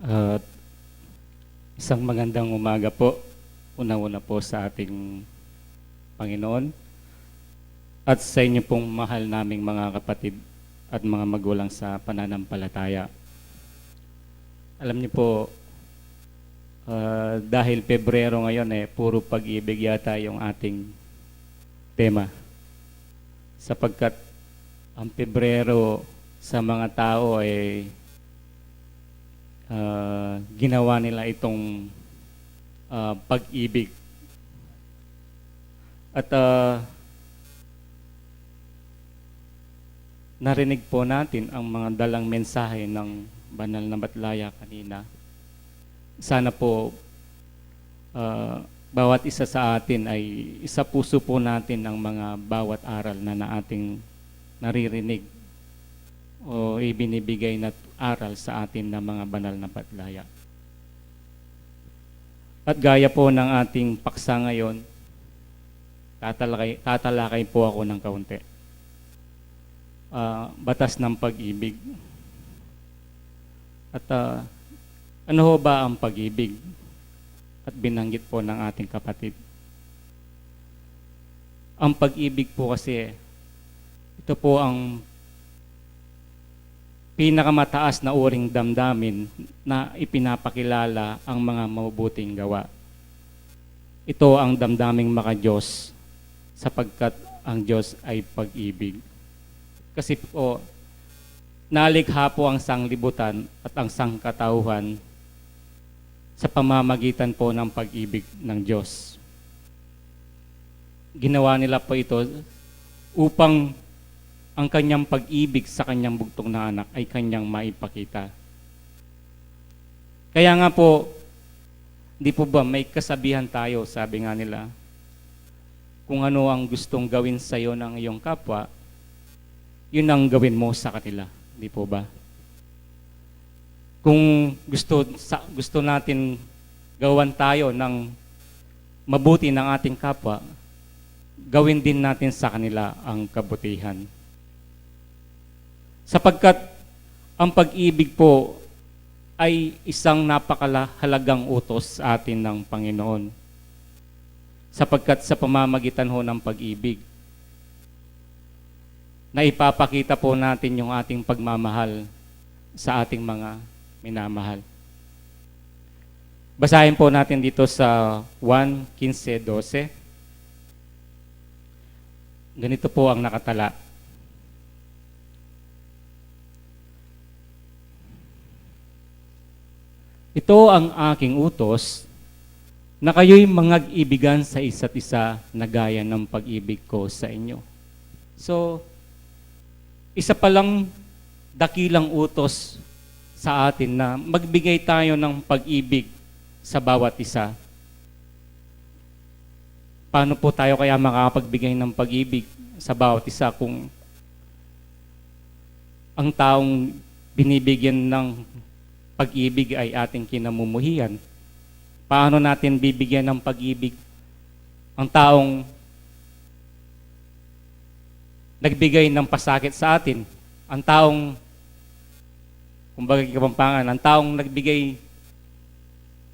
At isang magandang umaga po, una-una po sa ating Panginoon at sa inyo pong mahal naming mga kapatid at mga magulang sa pananampalataya. Alam niyo po, ah, dahil Pebrero ngayon, eh, puro pag-ibig yata yung ating tema. Sapagkat ang Pebrero sa mga tao ay, ah, ginawa nila itong, ah, pag-ibig. At, ah, narinig po natin ang mga dalang mensahe ng banal na batlaya kanina. Sana po, ah, bawat isa sa atin ay isapuso po natin ang mga bawat aral na, na ating naririnig o ibinibigay na aral sa atin ng mga banal na batlaya. At gaya po ng ating paksa ngayon, tatalakay, tatalakay po ako ng kaunti. Ah, batas ng pag-ibig. At, ah, ano ho ba ang pag-ibig? At binanggit po ng ating kapatid. Ang pag-ibig po kasi, ito po ang pinakamataas na uring damdamin na ipinapakilala ang mga mabubuting gawa. Ito ang damdaming maka-Diyos, sapagkat ang Diyos ay pag-ibig. Kasi po, nalikha po ang sanglibutan at ang sangkatauhan sa pamamagitan po ng pag-ibig ng Diyos. Ginawa nila po ito upang ang kanyang pag-ibig sa kanyang bugtong na anak ay kanyang maipakita. Kaya nga po, di po ba may kasabihan tayo, sabi nga nila, kung ano ang gustong gawin sa'yo ng iyong kapwa, yun ang gawin mo sa kanila. Di po ba? Kung gusto, sa, gusto natin gawan tayo ng mabuti ng ating kapwa, gawin din natin sa kanila ang kabutihan. Sapagkat ang pag-ibig po ay isang napakahalagang utos sa atin ng Panginoon. Sapagkat sa pamamagitan ho ng pag-ibig, na ipapakita po natin yung ating pagmamahal sa ating mga minamahal. Basahin po natin dito sa Juan quince doce. Ganito po ang nakatala. Ito ang aking utos, na kayo'y mangag-ibigan sa isa't isa na gaya ng pag-ibig ko sa inyo. So, isa palang dakilang utos sa atin na magbigay tayo ng pag-ibig sa bawat isa. Paano po tayo kaya makakapagbigay ng pag-ibig sa bawat isa kung ang taong binibigyan ng pag-ibig ay ating kinamumuhian? Paano natin bibigyan ng pag-ibig ang taong nagbigay ng pasakit sa atin? Ang taong, kumbaga, Kapampangan, ang taong nagbigay,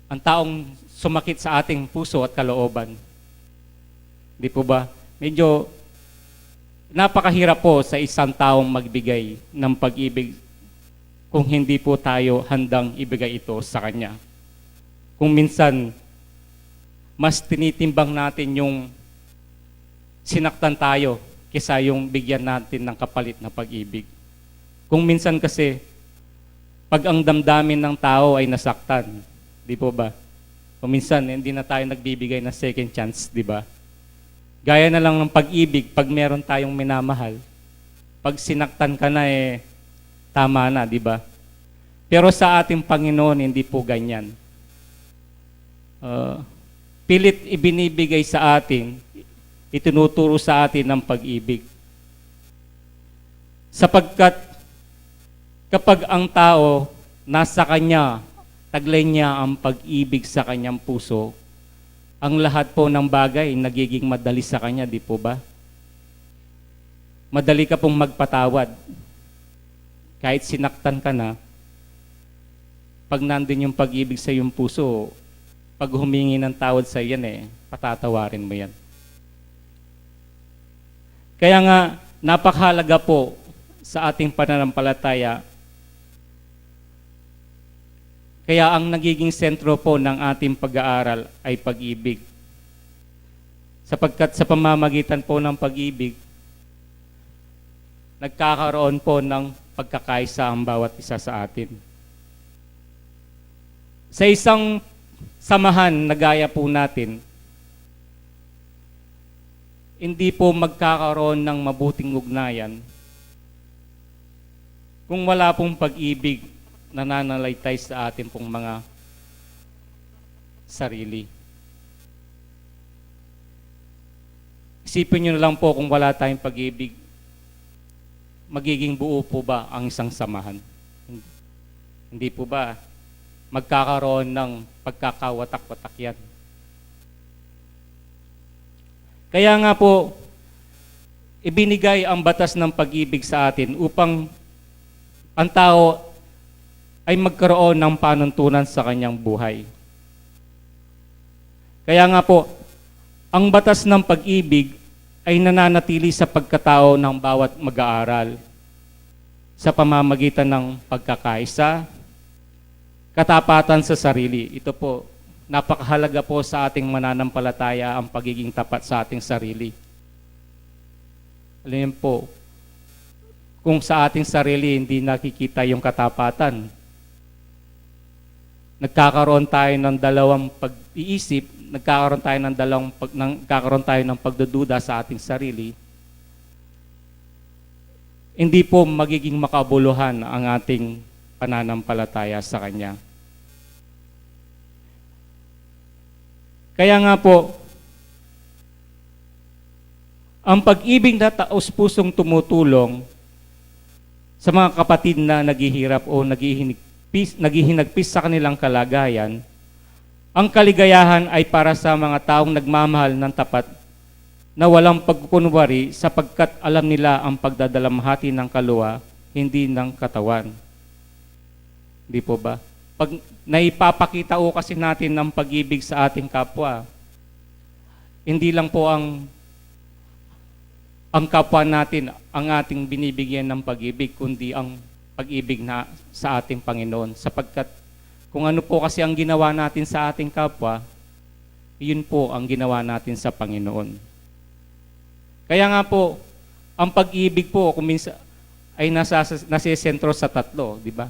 ang taong sumakit sa ating puso at kalooban. Di po ba? Medyo napakahirap po sa isang taong magbigay ng pag-ibig kung hindi po tayo handang ibigay ito sa kanya. Kung minsan, mas tinitimbang natin yung sinaktan tayo kaysa yung bigyan natin ng kapalit na pag-ibig. Kung minsan kasi, pag ang damdamin ng tao ay nasaktan, di po ba? Kung minsan, hindi na tayo nagbibigay ng second chance, di ba? Gaya na lang ng pag-ibig, pag meron tayong minamahal, pag sinaktan ka na, eh, tama na, di ba? Pero sa ating Panginoon, hindi po ganyan. Ah, pilit ibinibigay sa atin, itinuturo sa atin ng pag-ibig. Sapagkat kapag ang tao nasa kanya, taglay niya ang pag-ibig sa kanyang puso, ang lahat po ng bagay nagiging madali sa kanya, di po ba? Madali ka pong magpatawad. Kahit sinaktan ka na, pag nandun yung pag-ibig sa iyong puso, pag humingi ng tawad sa iyan, eh, patatawarin mo yan. Kaya nga, napakahalaga po sa ating pananampalataya. Kaya ang nagiging sentro po ng ating pag-aaral ay pag-ibig. Sapagkat sa pamamagitan po ng pag-ibig, nagkakaroon po ng pagkakaisa ang bawat isa sa atin. Sa isang samahan na gaya po natin, hindi po magkakaroon ng mabuting ugnayan kung wala pong pag-ibig na nananalaytay sa atin pong mga sarili. Isipin niyo na lang po, kung wala tayong pag-ibig, magiging buo po ba ang isang samahan? Hindi po ba magkakaroon ng pagkakawatak-watak yan? Kaya nga po, ibinigay ang batas ng pag-ibig sa atin upang ang tao ay magkaroon ng panuntunan sa kanyang buhay. Kaya nga po, ang batas ng pag-ibig ay nananatili sa pagkatao ng bawat mag-aaral sa pamamagitan ng pagkakaisa, katapatan sa sarili. Ito po, napakahalaga po sa ating mananampalataya ang pagiging tapat sa ating sarili. Alam niyo po, kung sa ating sarili hindi nakikita yung katapatan, nagkakaroon tayo ng dalawang pag-iisip, nagkakaroon tayo ng dalawang pag-, nagkakaroon tayo ng pagdududa sa ating sarili, hindi po magiging makabuluhan ang ating pananampalataya sa Kanya. Kaya nga po, ang pag-ibig na taus-pusong tumutulong sa mga kapatid na naghihirap o naghihinigpis-, naghihinagpis sa kanilang kalagayan, ang kaligayahan ay para sa mga taong nagmamahal ng tapat na walang pagkukunwari, sapagkat alam nila ang pagdadalamhati ng kaluluwa, hindi ng katawan. Di po ba? Pag naipapakita o kasi natin ang pag-ibig sa ating kapwa, hindi lang po ang, ang kapwa natin ang ating binibigyan ng pag-ibig, kundi ang pag-ibig na sa ating Panginoon. Sapagkat kung ano po kasi ang ginawa natin sa ating kapwa, yun po ang ginawa natin sa Panginoon. Kaya nga po, ang pag-ibig po, kung minsan, ay nasa, nasisentro sa tatlo, di ba?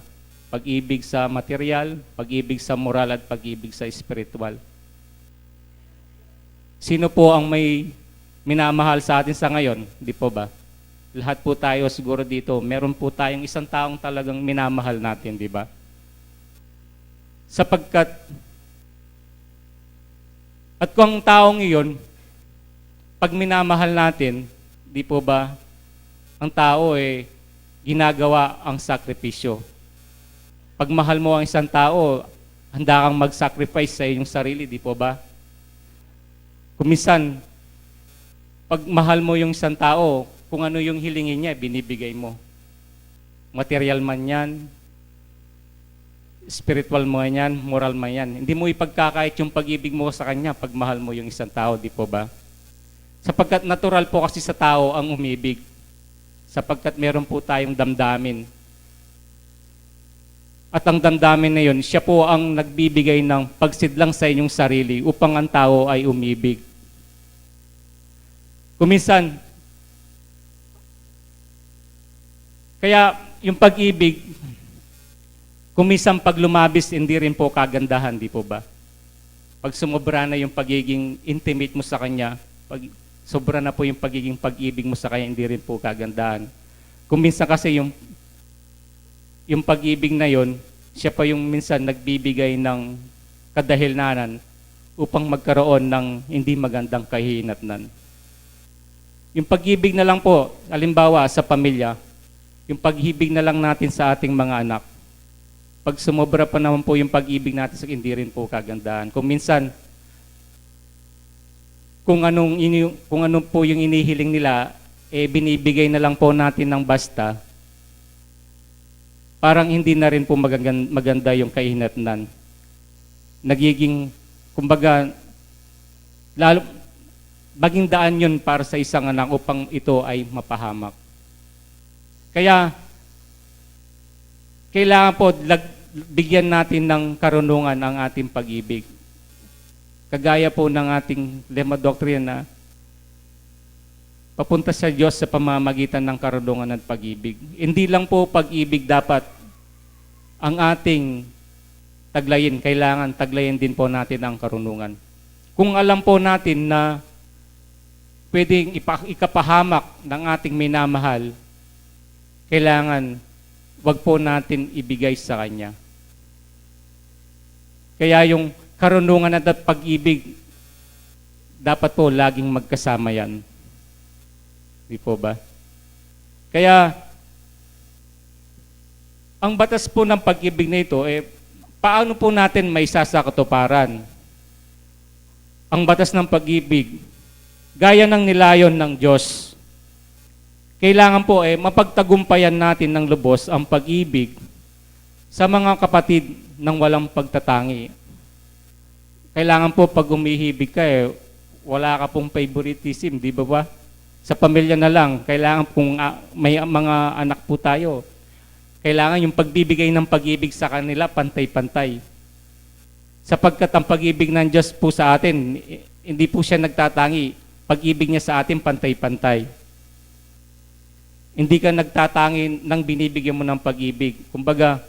Pag-ibig sa material, pag-ibig sa moral, at pag-ibig sa espiritual. Sino po ang may minamahal sa atin sa ngayon? Di po ba? Lahat po tayo siguro dito, meron po tayong isang taong talagang minamahal natin, di ba? Sapagkat, at kung ang taong iyon, pag minamahal natin, di po ba, ang tao, eh, ginagawa ang sakripisyo. Pag mahal mo ang isang tao, handa kang mag-sacrifice sa iyong sarili, di po ba? Kung minsan, pag mahal mo yung isang tao, kung ano yung hilingin niya, binibigay mo. Material man yan, spiritual man yan, moral man yan. Hindi mo ipagkakait yung pag-ibig mo sa kanya pag mahal mo yung isang tao, di po ba? Sapagkat natural po kasi sa tao ang umibig. Sapagkat meron po tayong damdamin. At ang damdamin na yun, siya po ang nagbibigay ng pagsidlang sa inyong sarili upang ang tao ay umibig. Kung minsan, kaya yung pag-ibig, kung minsan pag lumabis, hindi rin po kagandahan, di po ba? Pag sumobra na yung pagiging intimate mo sa kanya, pag sobra na po yung pagiging pag-ibig mo sa kanya, hindi rin po kagandahan. Kung minsan kasi yung, yung pag-ibig na yon, siya pa yung minsan nagbibigay ng kadahilanan upang magkaroon ng hindi magandang kahinatnan. Yung pag-ibig na lang po, halimbawa sa pamilya, yung pag-ibig na lang natin sa ating mga anak. Pag sumobra pa naman po yung pag-ibig natin sa, hindi rin po kagandahan. Kung minsan, kung anong ini-, kung ano po yung inihiling nila, eh, binibigay na lang po natin ng basta, parang hindi na rin po magagan-, maganda yung kahinatnan. Nagiging, kumbaga, lalo, maging daan yun para sa isang anak upang ito ay mapahamak. Kaya, kailangan po lag-, bigyan natin ng karunungan ang ating pag-ibig. Kagaya po ng ating lema doktrina, papunta sa Diyos sa pamamagitan ng karunungan at pag-ibig. Hindi lang po pag-ibig dapat ang ating taglayin. Kailangan taglayin din po natin ang karunungan. Kung alam po natin na pwedeng ipa-, ikapahamak ng ating minamahal, kailangan wag po natin ibigay sa kanya. Kaya yung karunungan at pag-ibig, dapat po laging magkasama yan. Di po ba? Kaya, ang batas po ng pag-ibig na ito, eh, paano po natin maisasakatuparan ang batas ng pag-ibig gaya ng nilayon ng Diyos? Kailangan po, eh, mapagtagumpayan natin ng lubos ang pag-ibig sa mga kapatid ng walang pagtatangi. Kailangan po, pag umihibig ka, eh, wala ka pong favoritism, di ba ba? Sa pamilya na lang, kailangan kung, ah, may mga anak po tayo, kailangan yung pagbibigay ng pag-ibig sa kanila pantay-pantay. Sapagkat ang pag-ibig ng Diyos po sa atin, i-, hindi po siya nagtatangi. Pag-ibig niya sa atin, pantay-pantay. Hindi ka nagtatangi nang binibigyan mo ng pag-ibig. Kumbaga,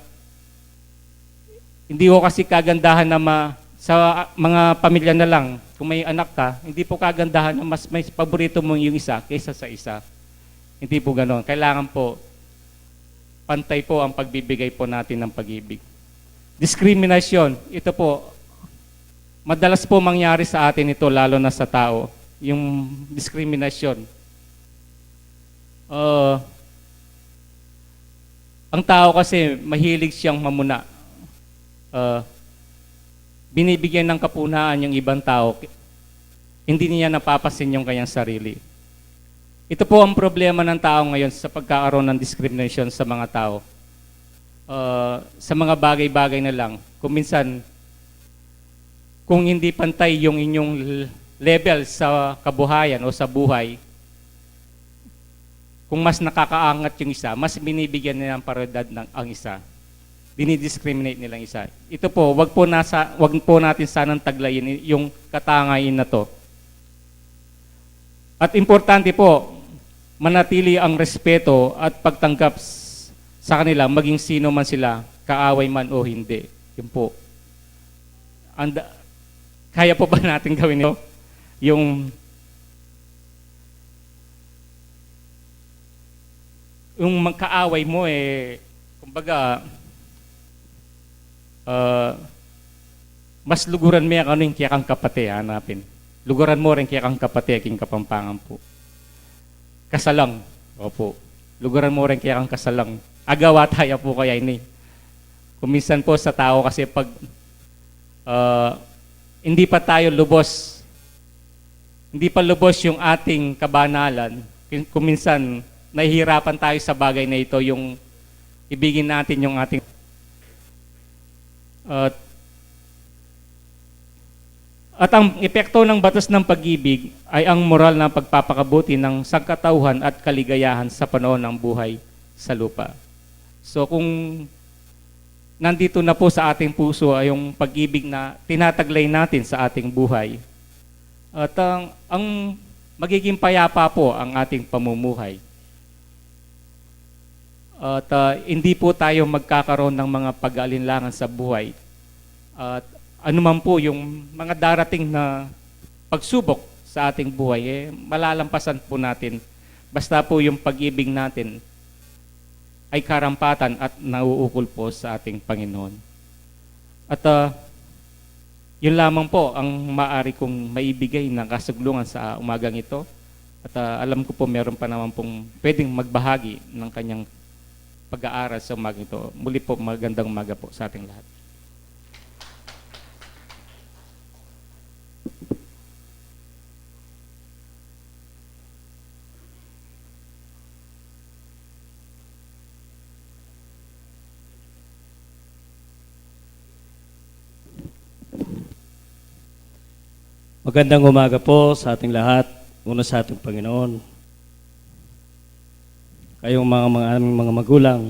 hindi ko kasi kagandahan na ma-, sa mga pamilya na lang, kung may anak ka, hindi po kagandahan na mas may paborito mo yung isa kaysa sa isa. Hindi po ganon. Kailangan po, pantay po ang pagbibigay po natin ng pag-ibig. Diskriminasyon, ito po, madalas po mangyari sa atin ito, lalo na sa tao, yung diskriminasyon. Uh, ang tao kasi mahilig siyang mamuna. Uh, binibigyan ng kapunaan yung ibang tao, hindi niya napapansin yung kanyang sarili. Ito po ang problema ng tao ngayon sa pagkakaroon ng discrimination sa mga tao. Uh, sa mga bagay-bagay na lang. Kung minsan, kung hindi pantay yung inyong l-, level sa kabuhayan o sa buhay, kung mas nakakaangat yung isa, mas binibigyan nila ng prioridad ng, ang isa. Dinidiscriminate nilang isa. Ito po, wag po nasa, wag po natin sanang taglayin yung katangain na to. At importante po, manatili ang respeto at pagtanggap s-, sa kanila, maging sino man sila. kaaway man o hindi. Yun po. Anda, kaya po ba natin gawin ito? Yung, yung magkaaway mo, eh, kumbaga, ah, mas luguran me kanu ing kekang kapate, hanapin. Luguran mo rin kekang kapate, king Kapampangan po. Kasalang. Opo. Luguran mo rin kekang kasalang. Agawa taya po kaya ini. Kung minsan po sa tao kasi pag, ah, hindi pa tayo lubos, hindi pa lubos yung ating kabanalan, kin-, kung minsan nahihirapan tayo sa bagay na ito, yung ibigin natin yung ating, ah, at ang epekto ng batas ng pag-ibig ay ang moral na pagpapakabuti ng sangkatauhan at kaligayahan sa panoon ng buhay sa lupa. So, kung nandito na po sa ating puso ay yung pag-ibig na tinataglay natin sa ating buhay, at ang, ang magiging payapa po ang ating pamumuhay. At, ah, hindi po tayo magkakaroon ng mga pag-aalinlangan sa buhay. At anuman po yung mga darating na pagsubok sa ating buhay, eh, malalampasan po natin. Basta po yung pag-ibig natin ay karampatan at nauukol po sa ating Panginoon. At, ah, yun lamang po ang maaari kong maibigay na kasaglungan sa umagang ito. At, ah, alam ko po meron pa naman pong pwedeng magbahagi ng kanyang pag-aaral sa umagang ito. Muli po, magandang umaga po sa ating lahat. Magandang umaga po sa ating lahat. Una sa ating Panginoon, kayong mga, mga, aming mga magulang.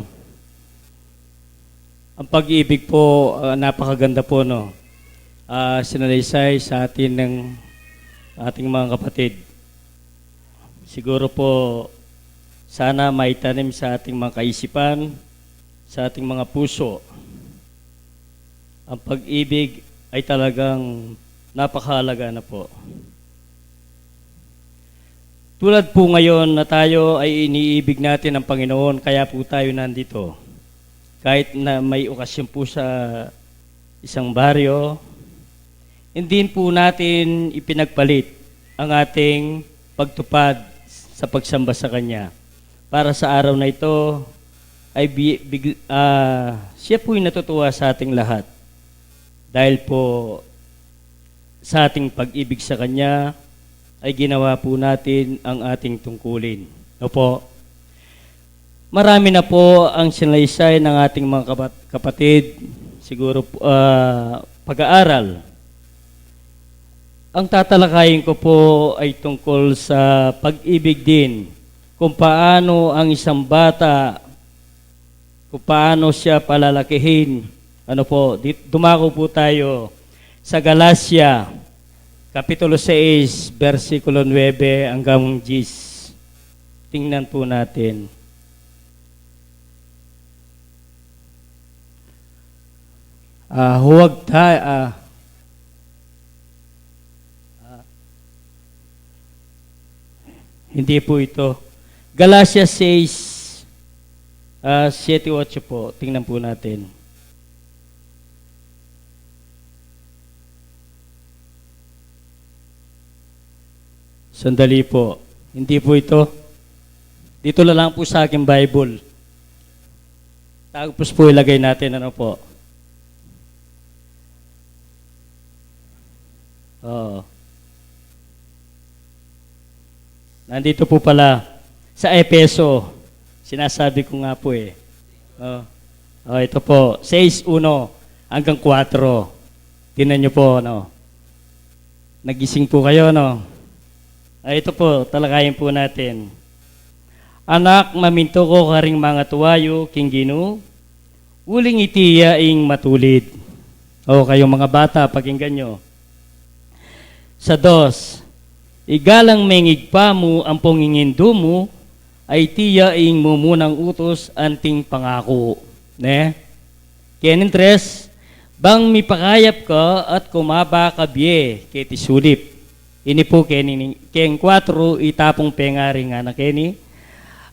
Ang pag-ibig po, ah, napakaganda po, no? Ah, sinalaysay sa atin ng ating mga kapatid. Siguro po, sana maitanim sa ating mga kaisipan, sa ating mga puso. Ang pag-ibig ay talagang napakahalaga na po. Tulad po ngayon na tayo ay iniibig natin ang Panginoon, kaya po tayo nandito. Kahit na may okasyon po sa isang baryo, hindi po natin ipinagpalit ang ating pagtupad sa pagsamba sa Kanya. Para sa araw na ito, ay bi-, big-, ah, siya po'y natutuwa sa ating lahat. Dahil po sa ating pag-ibig sa Kanya, ay ginawa po natin ang ating tungkulin. Opo. Marami na po ang sinalaysay ng ating mga kapat-, kapatid, siguro, ah, pag-aaral. Ang tatalakayin ko po ay tungkol sa pag-ibig din, kung paano ang isang bata, kung paano siya palalakihin. Ano po, di-, dumako po tayo sa Galacia, Kapitulo sais, bersikulo nuebe hanggang diyes. Tingnan po natin. Ah, huwag ta-, ah, ah, hindi po ito. Galacia sais, ah, siyete, otso po. Tingnan po natin. Sandali po. Hindi po ito. Dito na lang po sa aking Bible. Tapos po ilagay natin, ano po. Oo. Nandito po pala sa Efeso. Sinasabi ko nga po eh. Oh. Oh, ito po, sais uno hanggang kuwatro. Tingnan niyo po, ano. Nagising po kayo, no? Ay, ito po, talakayin po natin. Anak, mamintu ko karing mangatuwa yu king Ginu, uling iti ya ing matulid. O, kayong mga bata, pakinggan nyo. Sa dos, igalang mengigpa mu ampong ing indu mu, ay iti ya ing mumunang utus anting pangaku. Ne? Keni tres, bang mipakayap ka at kumaba ka bie keti sulip. Ini pu keni, keng kuatro, ita pung pengari ning anak keni.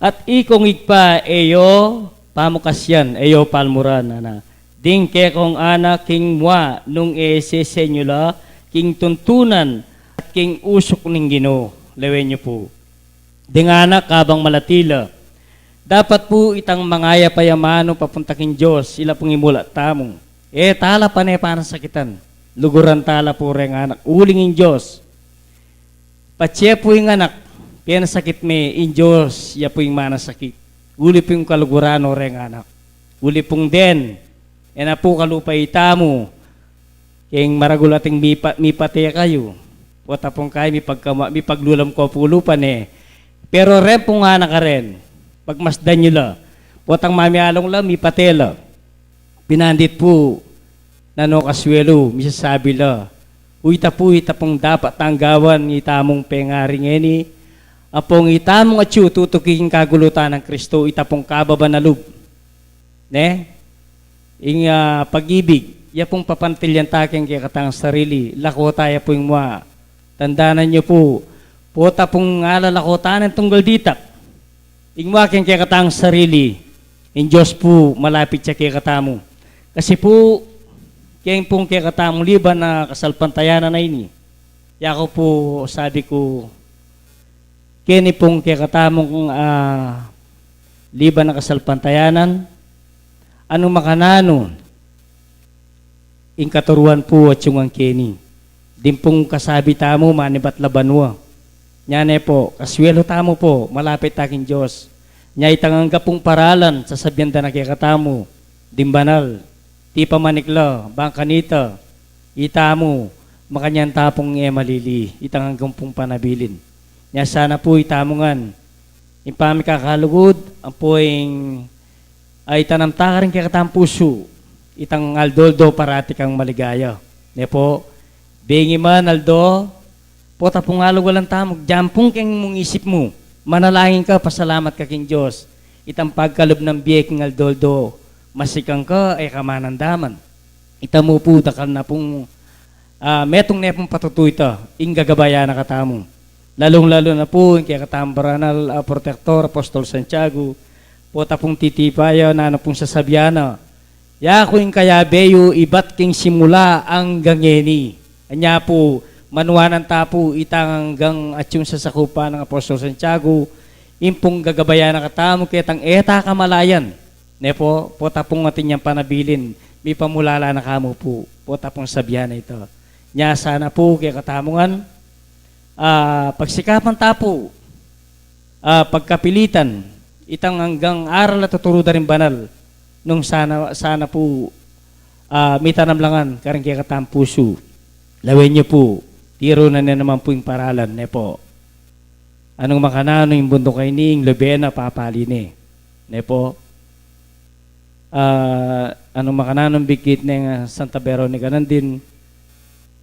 At ikong Ibpa, e yo pamukasyan, e yo palmuran, ana. Ding kekong anak king mua nung e sese yu la king tuntunan at king usuk ning Ginu. Lawen yu pu. Ding anak kabang malati la, dapat pu itang mangayap a amanu papunta king Dios, ila pung imula tamu. E tala pane panasakitan. Luguran tala pu reng anak uling ing Dios. Patse pu ing anak, penasakit me, ing Dios ya pu ing manasakit. Uli pu ing kaluguran o reng anak. Uli pung den, e na pu kalupa itamu, keng maragul ating mipa-, mipate kayu. Pota pung kayu mipagkama-, mipaglulam ko pu lupa ne. Pero ren pung anak a ren, pagmasdan yu la. Potang mamialung la, mipate la. Pinandit pu, nanu kaswelu, misasabi la. Uy, ita pu, ita pung dapat tang gawan, itamung pengari ngeni. Ampong itamung atyu tutuki king kagulutan nang Kristo, ita pung kababan a lub. Ne? Ing, ah, pag-ibig, ya pung papantilyan ta keng kekatang sarili, lako ta ya pu ing mua. Tandanan yu pu, pota pung ala lako ta neng tunggal ditak. Ing mua keng kekatang sarili, ing Dios pu malapit ya kekatamu. Kasi pu, keng pung kekatamung liban a kasalpantayanan a ini. Yaku pu, sabi ku, keni pung kekatamung, ah, liban a kasalpantayanan, anu makananu, ing katuruan pu atyu ngan keni. Ding pung kasabi tamu, manibat la banua. Nya ne pu, kaswelu tamu pu, malapit ta king Dios. Nya itang angga pung paralan, sasabian da na kekatamu, ding banal, tipa manikla, bang kanita, itamu, makanyan ta pung e malili, itang anggang pung panabilin. Nya sana pu itamu ngan, ing pamikakalugud, ampo ing, ay, itanam ta karing kekatang pusu, itang aldo-aldo parati kang maligaya. Ne pu, bengi man aldo, pota pung alugalan tamu, dyan pung keng mung isip mu, manalangin ka, pasalamat ka king Dios, itang pagkalub nang bie king aldo-aldo, masikan ka, e ka manandaman. Ita mu pu, dakal na pung, ah, metung ne pung patutu ita, ing gagabayan na katamu. Lalung-lalu na pu, ing kekatang baranal a protektor, Apostol Santiago, pota pung titipa ya, nanu pung sasabian na, yaku ing kayabe yu ibat king simula anggang ngeni. Anya pu, manuanan ta pu, itang anggang atyung sasakupan nang Apostol Santiago, ing pung gagabayan na katamu, ketang e ta kamalayan. Ne pu, pota pung atin yang panabilin, mipamulala na kamu pu, pota pung sabian na ita. Nya sana pu, kekatamu ngan, ah, pagsikapan ta pu, ah, pagkapilitan, itang anggang aral a tuturu da ring banal, nung sana, sana pu, ah, mitanam la ngan, karing kekatang pusu. Lawen yu pu, tiru na ne naman pu ing paralan, ne pu. Anung makananu ing bunduk a ini, ing lube na papali ne. Ne pu. Ah, anung makananu ing bikit neng, ah, Santa Veronica nandin,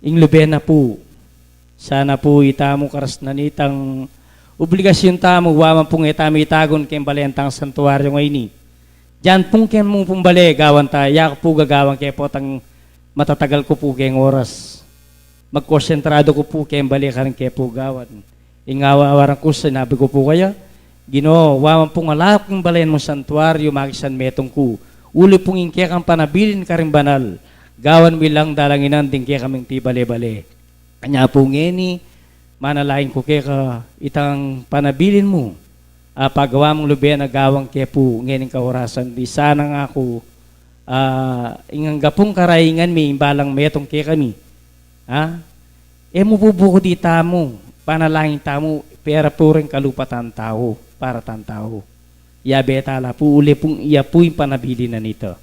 ing lube na pu. Sana pu itamu karas na nitang obligasyun tamu, wa man pung e tamu itagun keng balen tang santuaryo ngeni. Dyan pung keng mu pung bale, gawan ta, yaku pu gagawan ke potang matatagal ku pu keng oras. Magkonsentradu ku pu keng bale karing ke pu gawan. Ing awa-, awaran ku, sinabi ku pu kaya, Ginu, wa man pung ala kung balen mung santuaryo, makisan metung ku. Uli pung ing kekang panabilin karing banal, gawan mi lang dalanginan ding kekaming pibale-bale. Anya pu ngeni, manalangin ku keka, itang panabilin mu, ah, pagawa mung lube na gawan ke pu, ngening kaorasan di sana ngaku, ah, ing angga pung karaingan mi, imbalang metung kekami. Ha? E mu pu bukud itamu, panalangin tamu, pera pu ring kalupa tang tau, para tang tau. Yabe tala pu, uli pung iya pu ing panabilin na nita.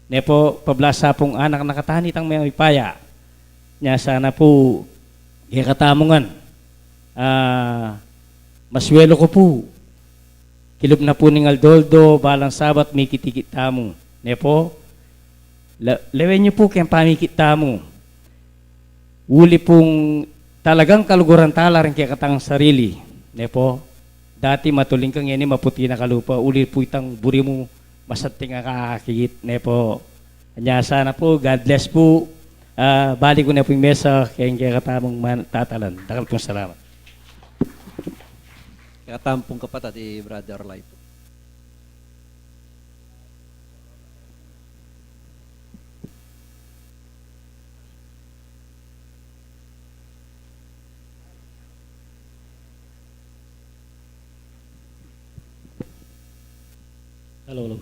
Ne pu, pablasa pung anak na katan itang mipaya. Nya sana pu, kekatamu ngan. Ah, maswelu ku pu. Kilub na pu ning aldo-aldo, balang Sabat, mikit-ikit tamu. Ne pu? La-, lawen yu pu keng pamikit tamu. Uli pung talagang kaluguran tala ring kekatang sarili. Ne pu? Dati matuling ka, ngeni maputi na kalupa. Uli pu itang buri mu, masanting a kakit. Ne pu? Anya sana po, God bless po. Ah, balik ko na po yung mesa kay, kay katamung man-, tatalan. Dakal pong salamat. Kaya tampung kapatad, eh, Brother Lai po. Hello, hello.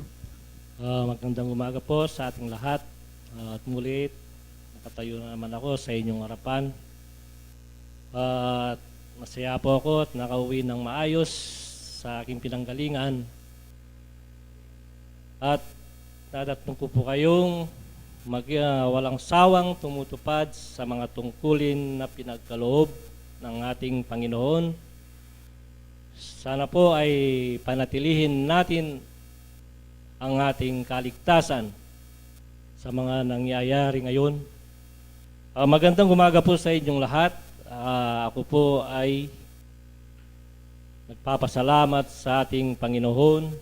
Ah, magandang umaga po sa ating lahat. Ah, at muli, nakatayo na naman ako sa inyong harapan. At masaya po ako at nakauwi ng maayos sa aking pinanggalingan. At dadatnan ko po kayong mag-, ah, walang sawang tumutupad sa mga tungkulin na pinagkaloob ng ating Panginoon. Sana po ay panatilihin natin ang ating kaligtasan sa mga nangyayari ngayon. Ah, magandang umaga po sa inyong lahat. Ah, ako po ay nagpapasalamat sa ating Panginoon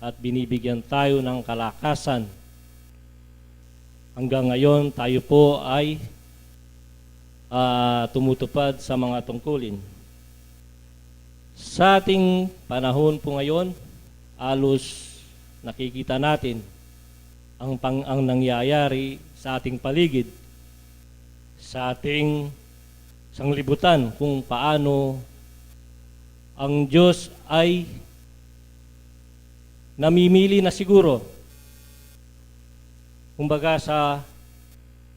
at binibigyan tayo ng kalakasan. Hanggang ngayon, tayo po ay, ah, tumutupad sa mga tungkulin. Sa ating panahon po ngayon, halos nakikita natin ang pang-, ang nangyayari sa ating paligid, sa ating sanglibutan, kung paano ang Diyos ay namimili na siguro. Kumbaga, sa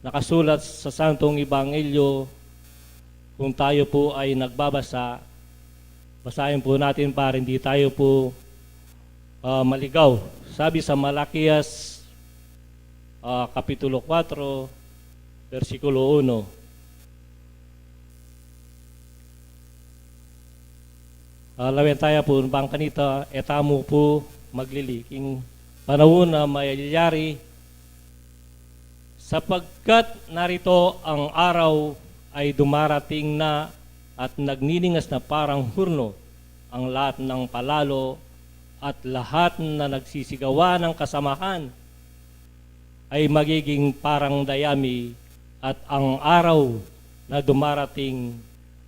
nakasulat sa Santong Ebanghelyo, kung tayo po ay nagbabasa, basahin po natin para hindi tayo po, ah, maligaw. Sabi sa Malakias, ah, Kapitulo kuwatro, bersikulo uno. Ah, lawen taya pu, bang kanita, e tamu pu maglili king panaun a malyari, sapagkat narito ang araw ay dumarating na at nagniningas na parang hurno ang lahat ng palalo at lahat na nagsisigawa ng kasamahan ay magiging parang dayami, at ang araw na dumarating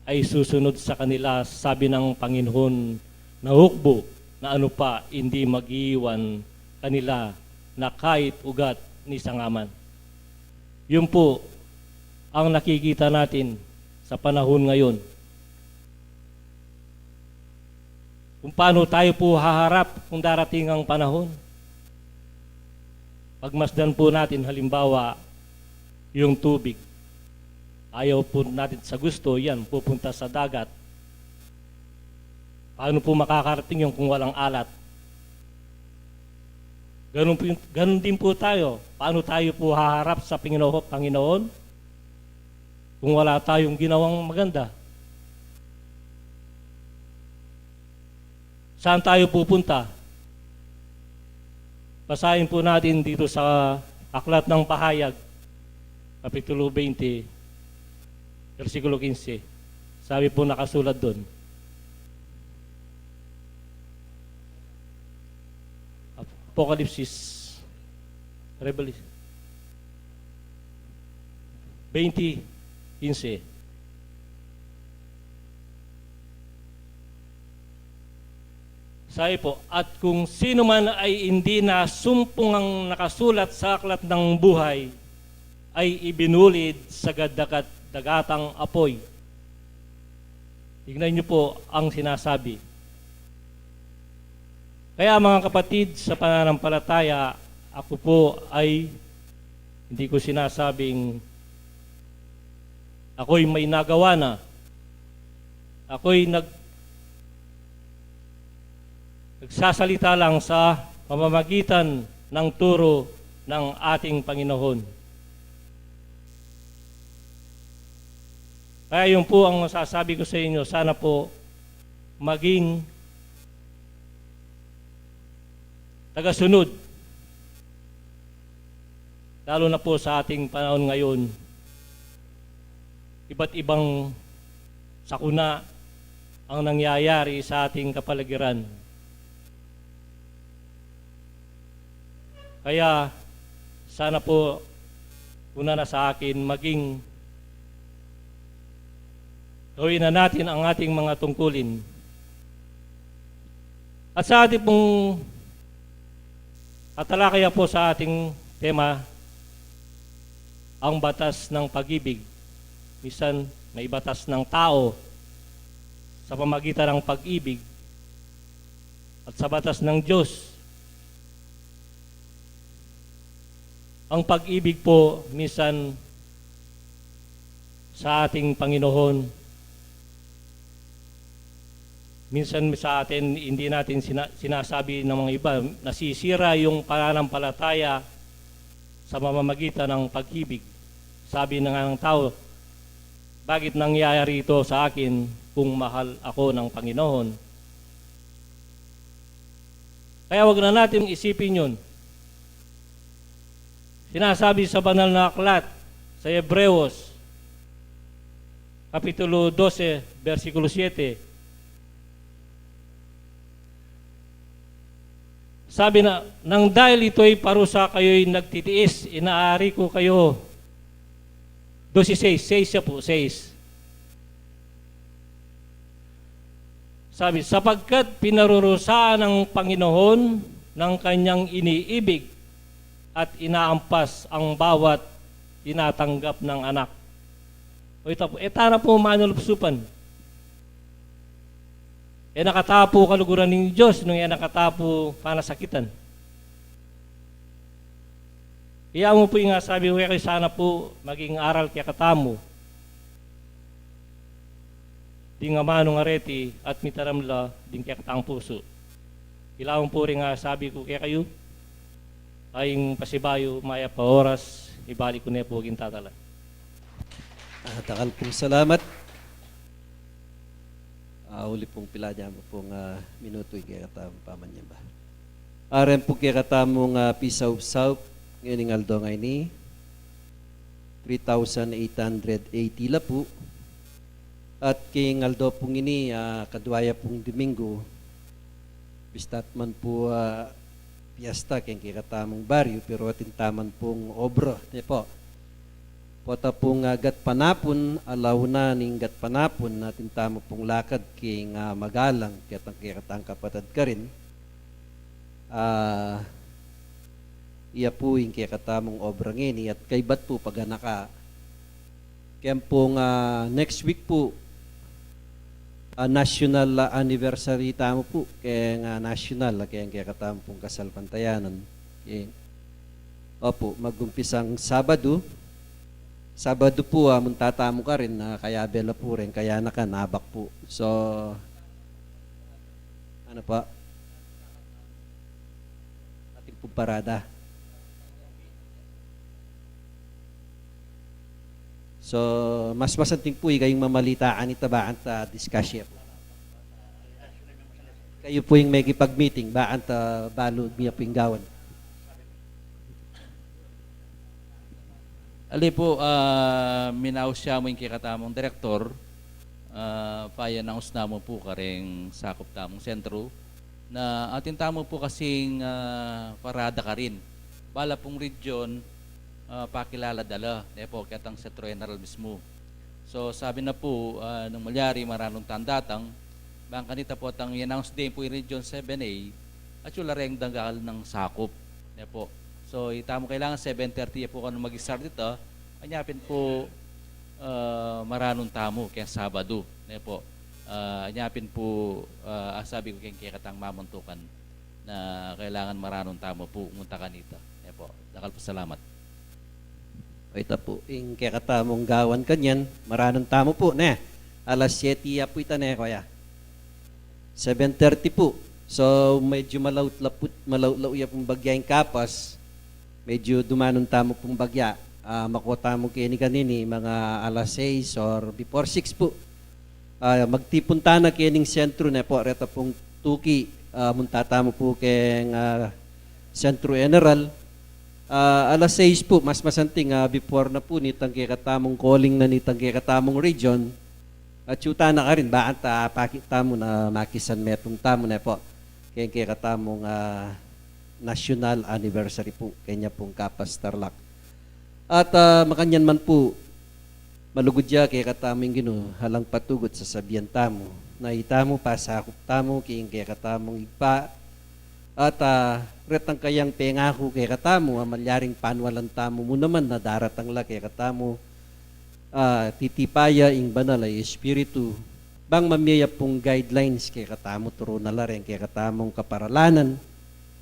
ay susunod sa kanila, sabi ng Panginoon, na hukbo na ano pa, hindi mag-iwan kanila na kahit ugat ni sangaman. Yun po ang nakikita natin sa panahon ngayon. Kung paano tayo po haharap kung darating ang panahon. Pagmasdan po natin, halimbawa, yung tubig. Ayaw po natin sa gusto, yan, pupunta sa dagat. Paano po makakarating yun kung walang alat? Ganun po yung, ganun din po tayo. Paano tayo po haharap sa Panginoon, Panginoon kung wala tayong ginawang maganda? Saan tayo pupunta? Basahin po natin dito sa Aklat ng Pahayag, Kapitulo twenty, bersikulo kinse. Sabi po nakasulat doon. Apokalipsis, Revelation twenty, kinse. Sabi po, "At kung sino man ay hindi nasumpung ang nakasulat sa aklat ng buhay, ay ibinulid sa gadagat-dagatang apoy." Tignan niyo po ang sinasabi. Kaya, mga kapatid sa pananampalataya, ako po ay hindi ko sinasabing ako'y may nagawa na. Ako'y nag-, nagsasalita lang sa pamamagitan ng turo ng ating Panginoon. Kaya yun po ang masasabi ko sa inyo, sana po maging tagasunod, lalo na po sa ating panahon ngayon. Iba't ibang sakuna ang nangyayari sa ating kapaligiran. Kaya, Sana po, una na sa akin, maging gawin na natin ang ating mga tungkulin. At sa ating pong atalakaya po sa ating tema, ang batas ng pag-ibig. Minsan may batas ng tao sa pamagitan ng pag-ibig at sa batas ng Diyos. Ang pag-ibig po minsan sa ating Panginoon, minsan sa atin, hindi natin sina-, sinasabi ng mga iba, nasisira yung pananampalataya sa mamamagitan ng pag-ibig. Sabi na nga ng tao, "Bakit nangyayari ito sa akin kung mahal ako ng Panginoon?" Kaya wag na natin isipin yun. Sinasabi sa banal na aklat, sa Hebreos, Kapitulo dose, bersikulo siyete, sabi na, "Nang dahil ito'y parusa, kayo'y nagtitiis, inaari ko kayo." Dose sais, sais siya po, sais. Sabi, "Sapagkat pinarurusaan ng Panginoon ng kanyang iniibig at inaampas ang bawat tinatanggap ng anak." O ita po, e tana po manulupsupan. E na katapu kaluguran ning Dios, nung e na katapu panasakitan. Iya mu po ing asabi ku kekayu, sana po maging aral kekatamu ding amanung areti at mitaram la ding kekatang pusu. Ila mu po ring asabi ku kekayu, ay ing pasibayu, mayap a oras, ibalik ku ne po king tatala. Ah, dakal pung salamat. Ah, uli pung pila dyan pung, ah, minutu ing kekatamung pamanyamba. Arin pung kekatamung, ah, pisaup-saup ngening aldo ngeni, three thousand eight hundred eighty la pu. At king aldo pung ini, ah, kadua ya pung Domingo, bista't man pu, ah, piesta keng kekatamung baryu, pero atin tamu pung obra, ne po. Pota pung, ah, gatpanapun, ala na ning gatpanapun, atin tamu pung lakad king, ah, magalang ketang kekatang kapatad karin. Ah, iya pu ing kekatamung obra ngeni at kaybat pu paganaka. Keng pung, ah, next week pu, ah, national, ah, anniversary tamu pu, keng, ah, national, ah, keng kekatamu pung kasalpantayanan. Keng, opu, magumpisang Sabadu. Sabadu pu, ah, munta tamu karin, ah, kayabe la pu reng kayanakan, abak pu. So, ano pa? Atin pung parada. So, mas masanting pu ikayung mamalita kanita, bakanta discuss ya pu. Kayu pu ing mekipag-meeting, bakanta balu mi ya pu ing gawan. Ali pu, ah, minaus ya mu ing kekatamung direktor, ah, pa-announce na mu pu kareng sakup tamung sentru, na atin tamu pu kasing, ah, parada karin. Bala pung region, ah, pakilala da la, ne po, ketang Centro General mismu. So, sabi na pu, ah, nung malyari, maranun tang datang, bang kanita potang i-announce da pu ing Region seven A, at yu la reng dangal nang sakup, ne po. So, itamu kailangan seven thirty ya pu kanu mag-start ita, anya pin pu, ah, maranun tamu keng Sabadu, ne po. Ah, anya pin pu, ah, asabi ku keng kekatang mamuntukan na kailangan maranun tamu pu munta kanita. E pu, dakal pu salamat. O, ita pu ing kekatamung gawan kanyan, maranun tamu pu, ne? Alas siyete ya pu ita, ne, kuya? Seven thirty pu. So, medyu malaut la pu, malaut la ya pung bagya ing kapas. Medyu dumanun tamu pung bagya. Ah, mako tamu keni kanini, mga alas sais or before six pu. Ah, magtipun tana kening sentru, ne pu, reta pung tuki, ah, munta tamu pu keng, ah, Sentru General. Ah, alas sais pu, mas masanting, ah, before na pu nitang kekatamung calling na nitang kekatamung region. At yu tana karin, bakanta pakit tamu na makisan metung tamu, ne pu. Keng kekatamung, ah, national anniversary pu kanya pung kapas Tarlac. At, ah, makanyan man pu, malugud ya kekatamu ing Ginu, alang patugut sasabian tamu, na itamu pasakup tamu king kekatamung Ibpa, at, ah, retang kayang pengaku kekatamu, a malyaring panualan tamu mu naman na daratang la kekatamu, ah, titipa ya ing Banal a Espiritu, bang mamie ya pung guidelines kekatamu, turu na la reng kekatamung kaparalanan,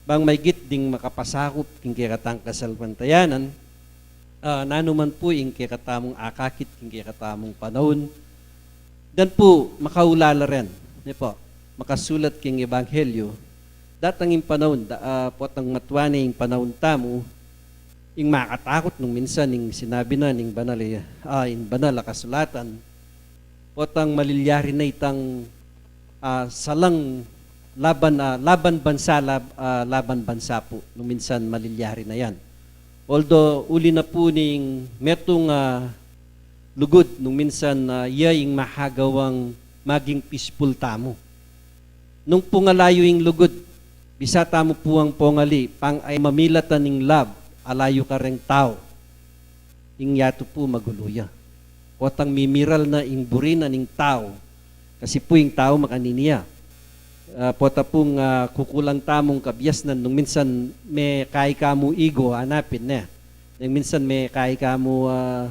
bang maygit ding makapasakup king kekatang kasalpantayanan, ah, nanu man pu ing kekatamung akakit king kekatamung panaun, dan pu makaulala ren, ne pu, makasulat king ebanghelyo, datang ing panaun, da, ah, potang matua ne ing panaun tamu, ing makatakut nung minsan ing sinabi na ning banal, eh, ah, ing banal a kasulatan, potang malilyari na itang, ah, salang laban, ah, laban bansa, lab-, ah, laban bansa pu, nung minsan malilyari na yan. Although, uli na pu ning metung, ah, lugud, nung minsan, ah, iya ing mahagawang maging peaceful tamu. Nung pung alayu ing lugud, bisa tamu puang pongali, pang ay mamilatan ing lab, alayu kareng tau. Ing yatu pu magulu ya. Potang mimiral na ing buri na ning tau, kasi pu ing tau makanini ya. Ah, pota pung, ah, kukulang tamung kabiasnan, nung minsan mekai kamu igo, anapin ne. Nung minsan mekai kamu, ah,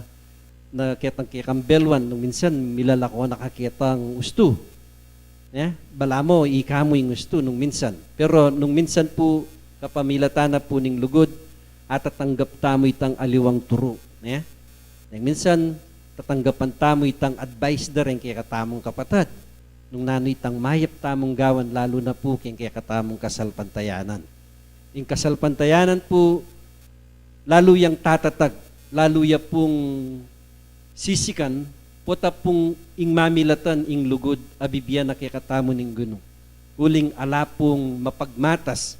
na ketang kekang beluan, nung minsan milalako na ka ketang ustu. Ne? Balamu, ika mu ing ustu nung minsan. Pero nung minsan pu, kapamilatan na pu ning lugud, atatanggap tamu itang aliwang turu. Ne? Nung minsan, tatanggapan tamu itang advice da reng kekatamung kapatad. Nung nanu itang mayap tamung gawan, lalu na pu keng kekatamung kasalpantayanan. Ing kasalpantayanan pu, lalu yang tatatag, lalu ya pung sisikan, pota pung ing mamilatan ing lugud a bibian na kekatamu ning Ginu. Uling ala pung mapagmatas,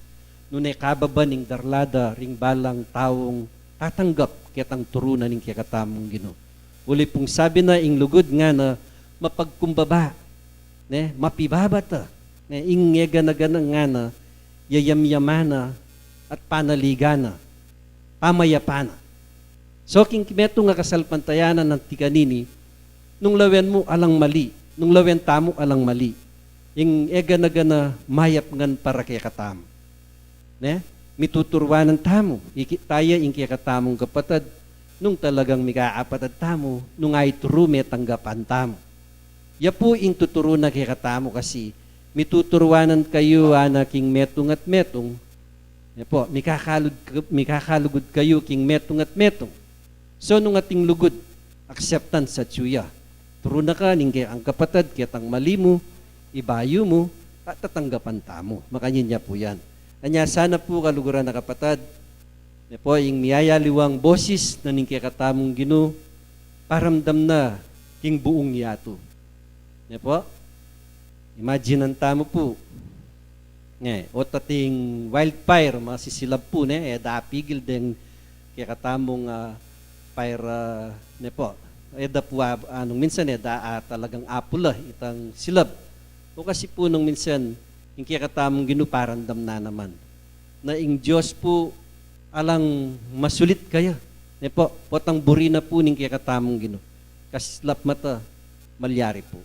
nune kababa ning darlada ring balang taung tatanggap ketang turu na ning kekatamung Ginu. Uli pung sabi na ing lugud ngana mapagkumbaba, ne, mapibabata, ne, ing ngegana-gana ngana, yayamyaman na, at panaligan na, pamayapan na. So, king metung a kasalpantayanan anti kanini, nung lawen mu alang mali, nung lawen tamu alang mali, ing egana-gana mayap ngan para kekatamu. Ne? Mituturuanan tamu, ikit taya ing kekatamung kapatad, nung talagang mikakapatad tamu, nung ay turu me tanggapan tamu. Ya pu ing tuturu na kekatamu kasi, mituturuanan kayu ana king metung at metung, ne pu, mikakalud-, mikakalugud kayu king metung at metung. So, nung ating lugud, acceptance atyu ya. Turu na ka ning kekang kapatad, ketang mali mu, ibayu mu, at tatanggapan tamu. Makanyan ya pu yan. Anya sana pu kaluguran a kapatad, ne pu, ing miyayaliwang bosis na ning kekatamung Ginu, paramdam na king buung yatu. Ne pu? Imaginan tamu pu. Nge, o tating wildfire, masisilab pu, ne, e da apigil deng kekatamung, ah, fire, ah, ne pu. E da pu, ah, nung minsan e da, ah, talagang apula itang silab. O kasi pu nung minsan, ing kekatamung Ginu paramdam na naman. Na ing Dios pu alang masulit kaya. Ne pu, potang buri na pu ning kekatamung Ginu. Kaslap mata, malyari pu.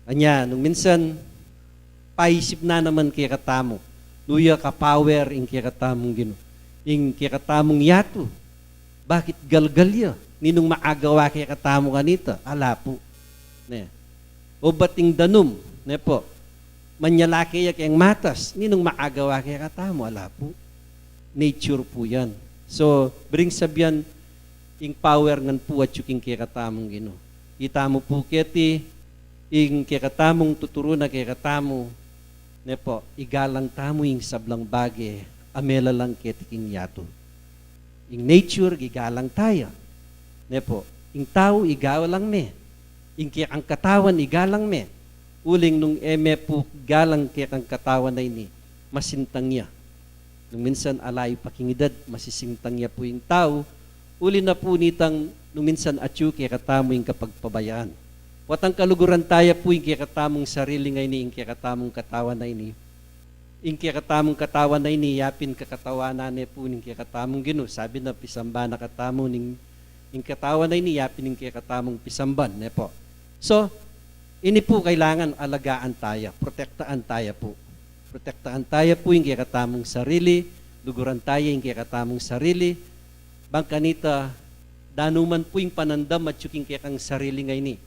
Anya, nung minsan, paisip na naman kekatamu, nu ya ka-power ing kekatamung Ginu. Ing kekatamung yatu, bakit galgal ya? Ninung maagawa kekatamu kanita? Ala pu. Ne. O ba't ing danum, ne pu, manyalake ya keng matas, ninung maagawa kekatamu? Ala pu. Nature pu yan. So, bring sabian, ing power ngan pu atyu king kekatamung Ginu. Itamu pu keti, ing kekatamung tuturu na kekatamu, ne pu, igalang tamu ing sablang bage a melalang keti king yatu. Ing nature, igalang taya. Ne pu, ing tau, igalang me. Ing kekang katawan, igalang me. Uling nung e me pu galang kekang katawan a ini, masintang ya. Nung minsan ala ya pa king idad, masisintang ya pu ing tau, uli na pu nitang nung minsan atyu kekatamu ing kapagpabayaan. Potang kaluguran taya pu ing kekatamung sarili ngeni, ing kekatamung katawan a ini. ing kekatamung katawan a ini, yapin kakatawanan ne pu ning kekatamung Ginu. Sabi na, pisamban na katamu ning, ing katawan a ini, yapin ing kekatamung pisamban, ne pu. So, ini pu kailangan alagaan taya, protektaan taya pu. Protektaan taya pu ing kekatamung sarili, luguran taya ing kekatamung sarili, bang kanita, danuman pu ing panandam atyu king kekang sarili ngeni.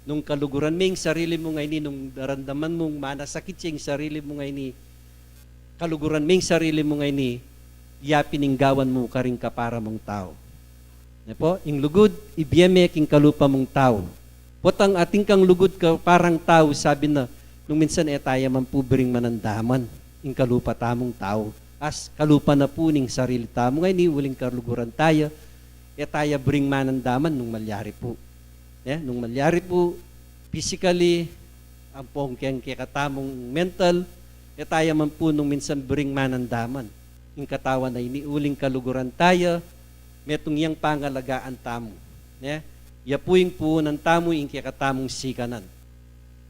Nung kaluguran me ing sarili mu ngeni, nung daramdaman mung manasakit ya ing sarili mu ngeni, kaluguran me ing sarili mu ngeni, yapin ing gawan mu karing kapara mung tau. Ne pu, ing lugud, ibie me king kalupa mung tau. Potang atin kang lugud kaparang tau, sabi na, nung minsan e taya man pu biring manandaman, ing kalupa tamung tau. As kalupa na pu ning sarili tamu ngeni, uling kaluguran taya, e taya biring manandaman nung malyari pu. Ne? Nung malyari pu, physically, ampong keng kekatamung mental, e taya man pu nung minsan biring manandaman. Ing katawan a ini, uling kaluguran taya, metung yang pangalagaan tamu. Ne? Ya pu ing puunan tamu, ing kekatamung sikanan.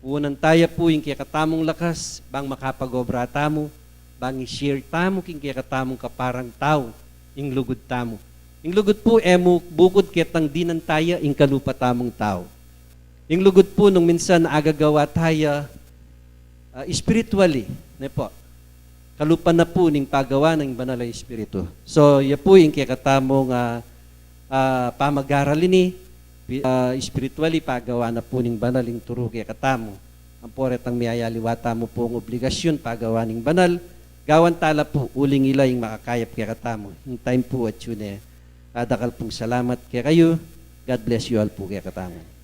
Puunan taya pu ing kekatamung lakas, bang makapag-obra tamu, bang i-share tamu king kekatamung kaparang tau, ing lugud tamu. Ing lugud pu, e mu bukud ketang dinan taya, ing kalupa tamung tau. Ing lugud pu, nung minsan agagawa taya, ah, spiritually, ne pu. Kalupa na pu ning pagawa ning Banal a Espiritu. So, ya pu ing kekatamung, ah, ah, pamag-aral ini, pi-, ah, spiritually, pagawa na pu ning Banal ing turu kekatamu. Ampo retang miyayaliwa tamu pung obligasyun, pagawa ning Banal, gawan tala pu, uling ila ing makakayap kekatamu. Ing time pu atyu ne. Dakal pung salamat kekayu. God bless you all pu kekatamu.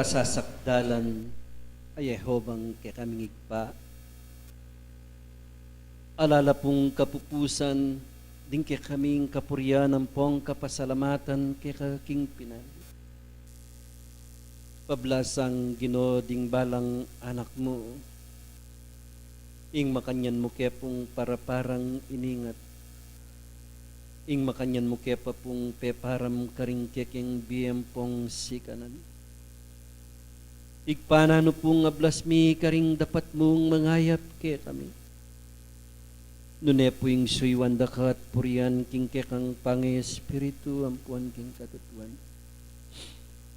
Sasakdalan, a Jehovang kekaming Ibpa, ala la pung kapupusan ding kekaming kapurian ampong kapasalamatan keka king pinandit. Pablasang Ginu ding balang anak mu, ing makanyan mu ke pung paraparang iningat, ing makanyan mu ke pa pung peparam karing kekeng bie ampong sikanan. Ibpa, nanu pung ablas mi karing dapat mung mangayap kekami, nune pu ing suyuan da ka at purian king kekang pangaespiritu ampon king katutuan.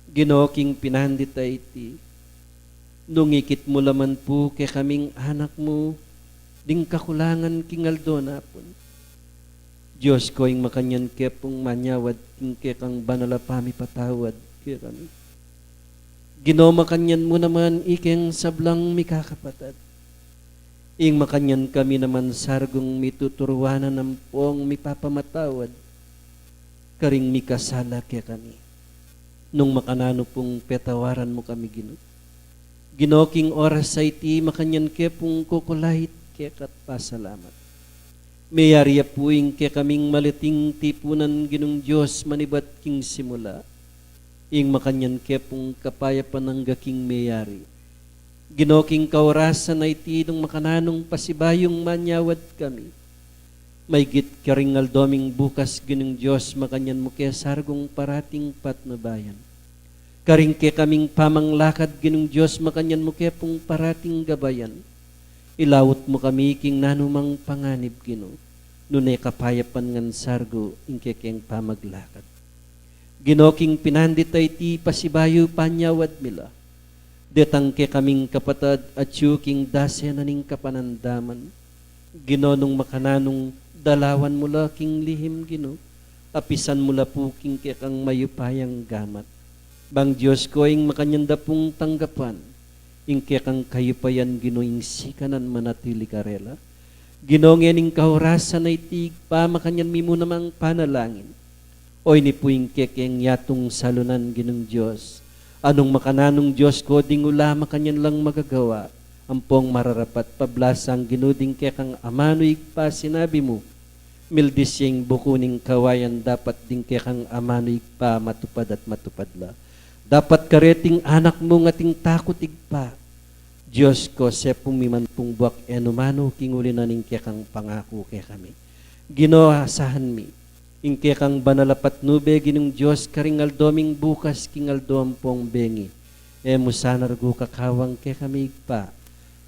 Ginu, king pinandit a iti, nung ikit mu la man pu kekaming anak mu ding kakulangan king aldo na pun, Dios ko, ing makanyan ke pung manyawad king kekang banal a pamipatawad kekami. Ginu, makanyan mu naman ikeng sablang mikakapatad, ing makanyan kami naman sargung mituturuanan ampong mipapamatawad karing mikasala kekami, nung makananu pung petawaran mu kami, Ginu. Ginu, king oras a iti, makanyan ke pung kukulait keka at pasalamat. Meyari ya pu ing kekaming maliting tipunan, Ginung Dios, manibat king simula, ing makanyan ke pung kapayapan angga king meyari. Ginu, king kaorasan a iti, nung makananung pasibayung manyawad kami, maigit karing aldo ming bukas, Ginung Dios, makanyan mu ke sargung parating patnubayan. Karing kekaming pamanglakad, Ginung Dios, makanyan mu ke pung parating gabayan. Ilaut mu kami king nanumang panganib, Ginu, nune kapayapan ngan sargu ing kekeng pamaglakad. Ginu, king pinandit a iti, pasibayu panyawad mi la detang kekaming kapatad atyu king dase na ning kapanandaman. Ginu, nung makananung dalawan mu la king lihim, Ginu, apisan mu la pu king kekang mayupayang gamat. Bang Dios ko, ing makanyan da pung tanggapan ing kekang kayupayan, Ginu, ing sikanan manatili karela. Ginu, ngening kaorasan a iti, Ibpa, makanyan mi mu namang panalangin. Oyni pu ing kekeng yatung salunan, Ginung Dios, a nung makananung, Dios ko, ding ula makanyan lang magagawa ampong mararapat. Pablasang Ginu ding kekang amanu, Ibpa, sinabi mu, mildis ya ing buku ning kawayan, dapat ding kekang amanu, Ibpa, matupad at matupad la. Dapat kareting anak mung ating takut, Ibpa, Dios ko, sepu mi man pung buak e nu manu king uli na ning kekang pangaku kekami. Ginu, asahan mi ing kekang banal a patnube, Ginung Dios, karing aldo ming bukas king aldo ampong bengi. E mu sana rugu kakawang kekami, Ibpa.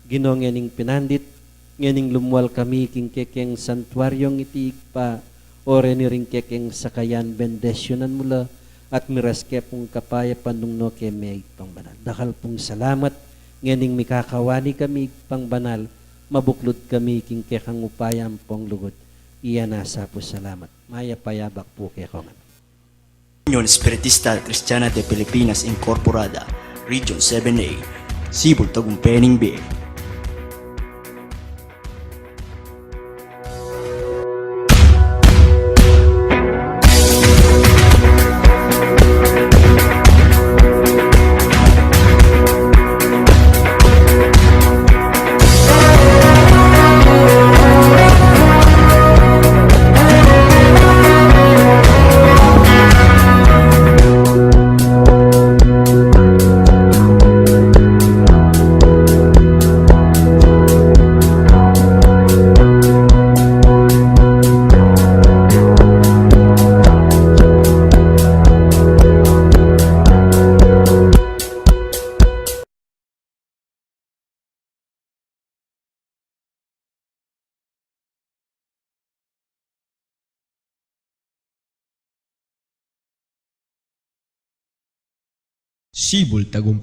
Ginu, ngening pinandit, ngening lumual kami king kekeng santuaryong iti, Ibpa, o reni ring kekeng sakayan, bendisyunan mu la, at miras ke pung kapayapan nung nu ke me, Ibpang banal. Dakal pung salamat, ngening mikakawani kami, Ibpang banal, mabuklud kami king kekang upaya ampong lugud. Iya na sa pu salamat. Mayap a yabak pu kekongan. Union Espiritista Cristiana de Pilipinas Incorporada, Region seven A, Sibul Tagumpe ning Bie. Sibul Tagum-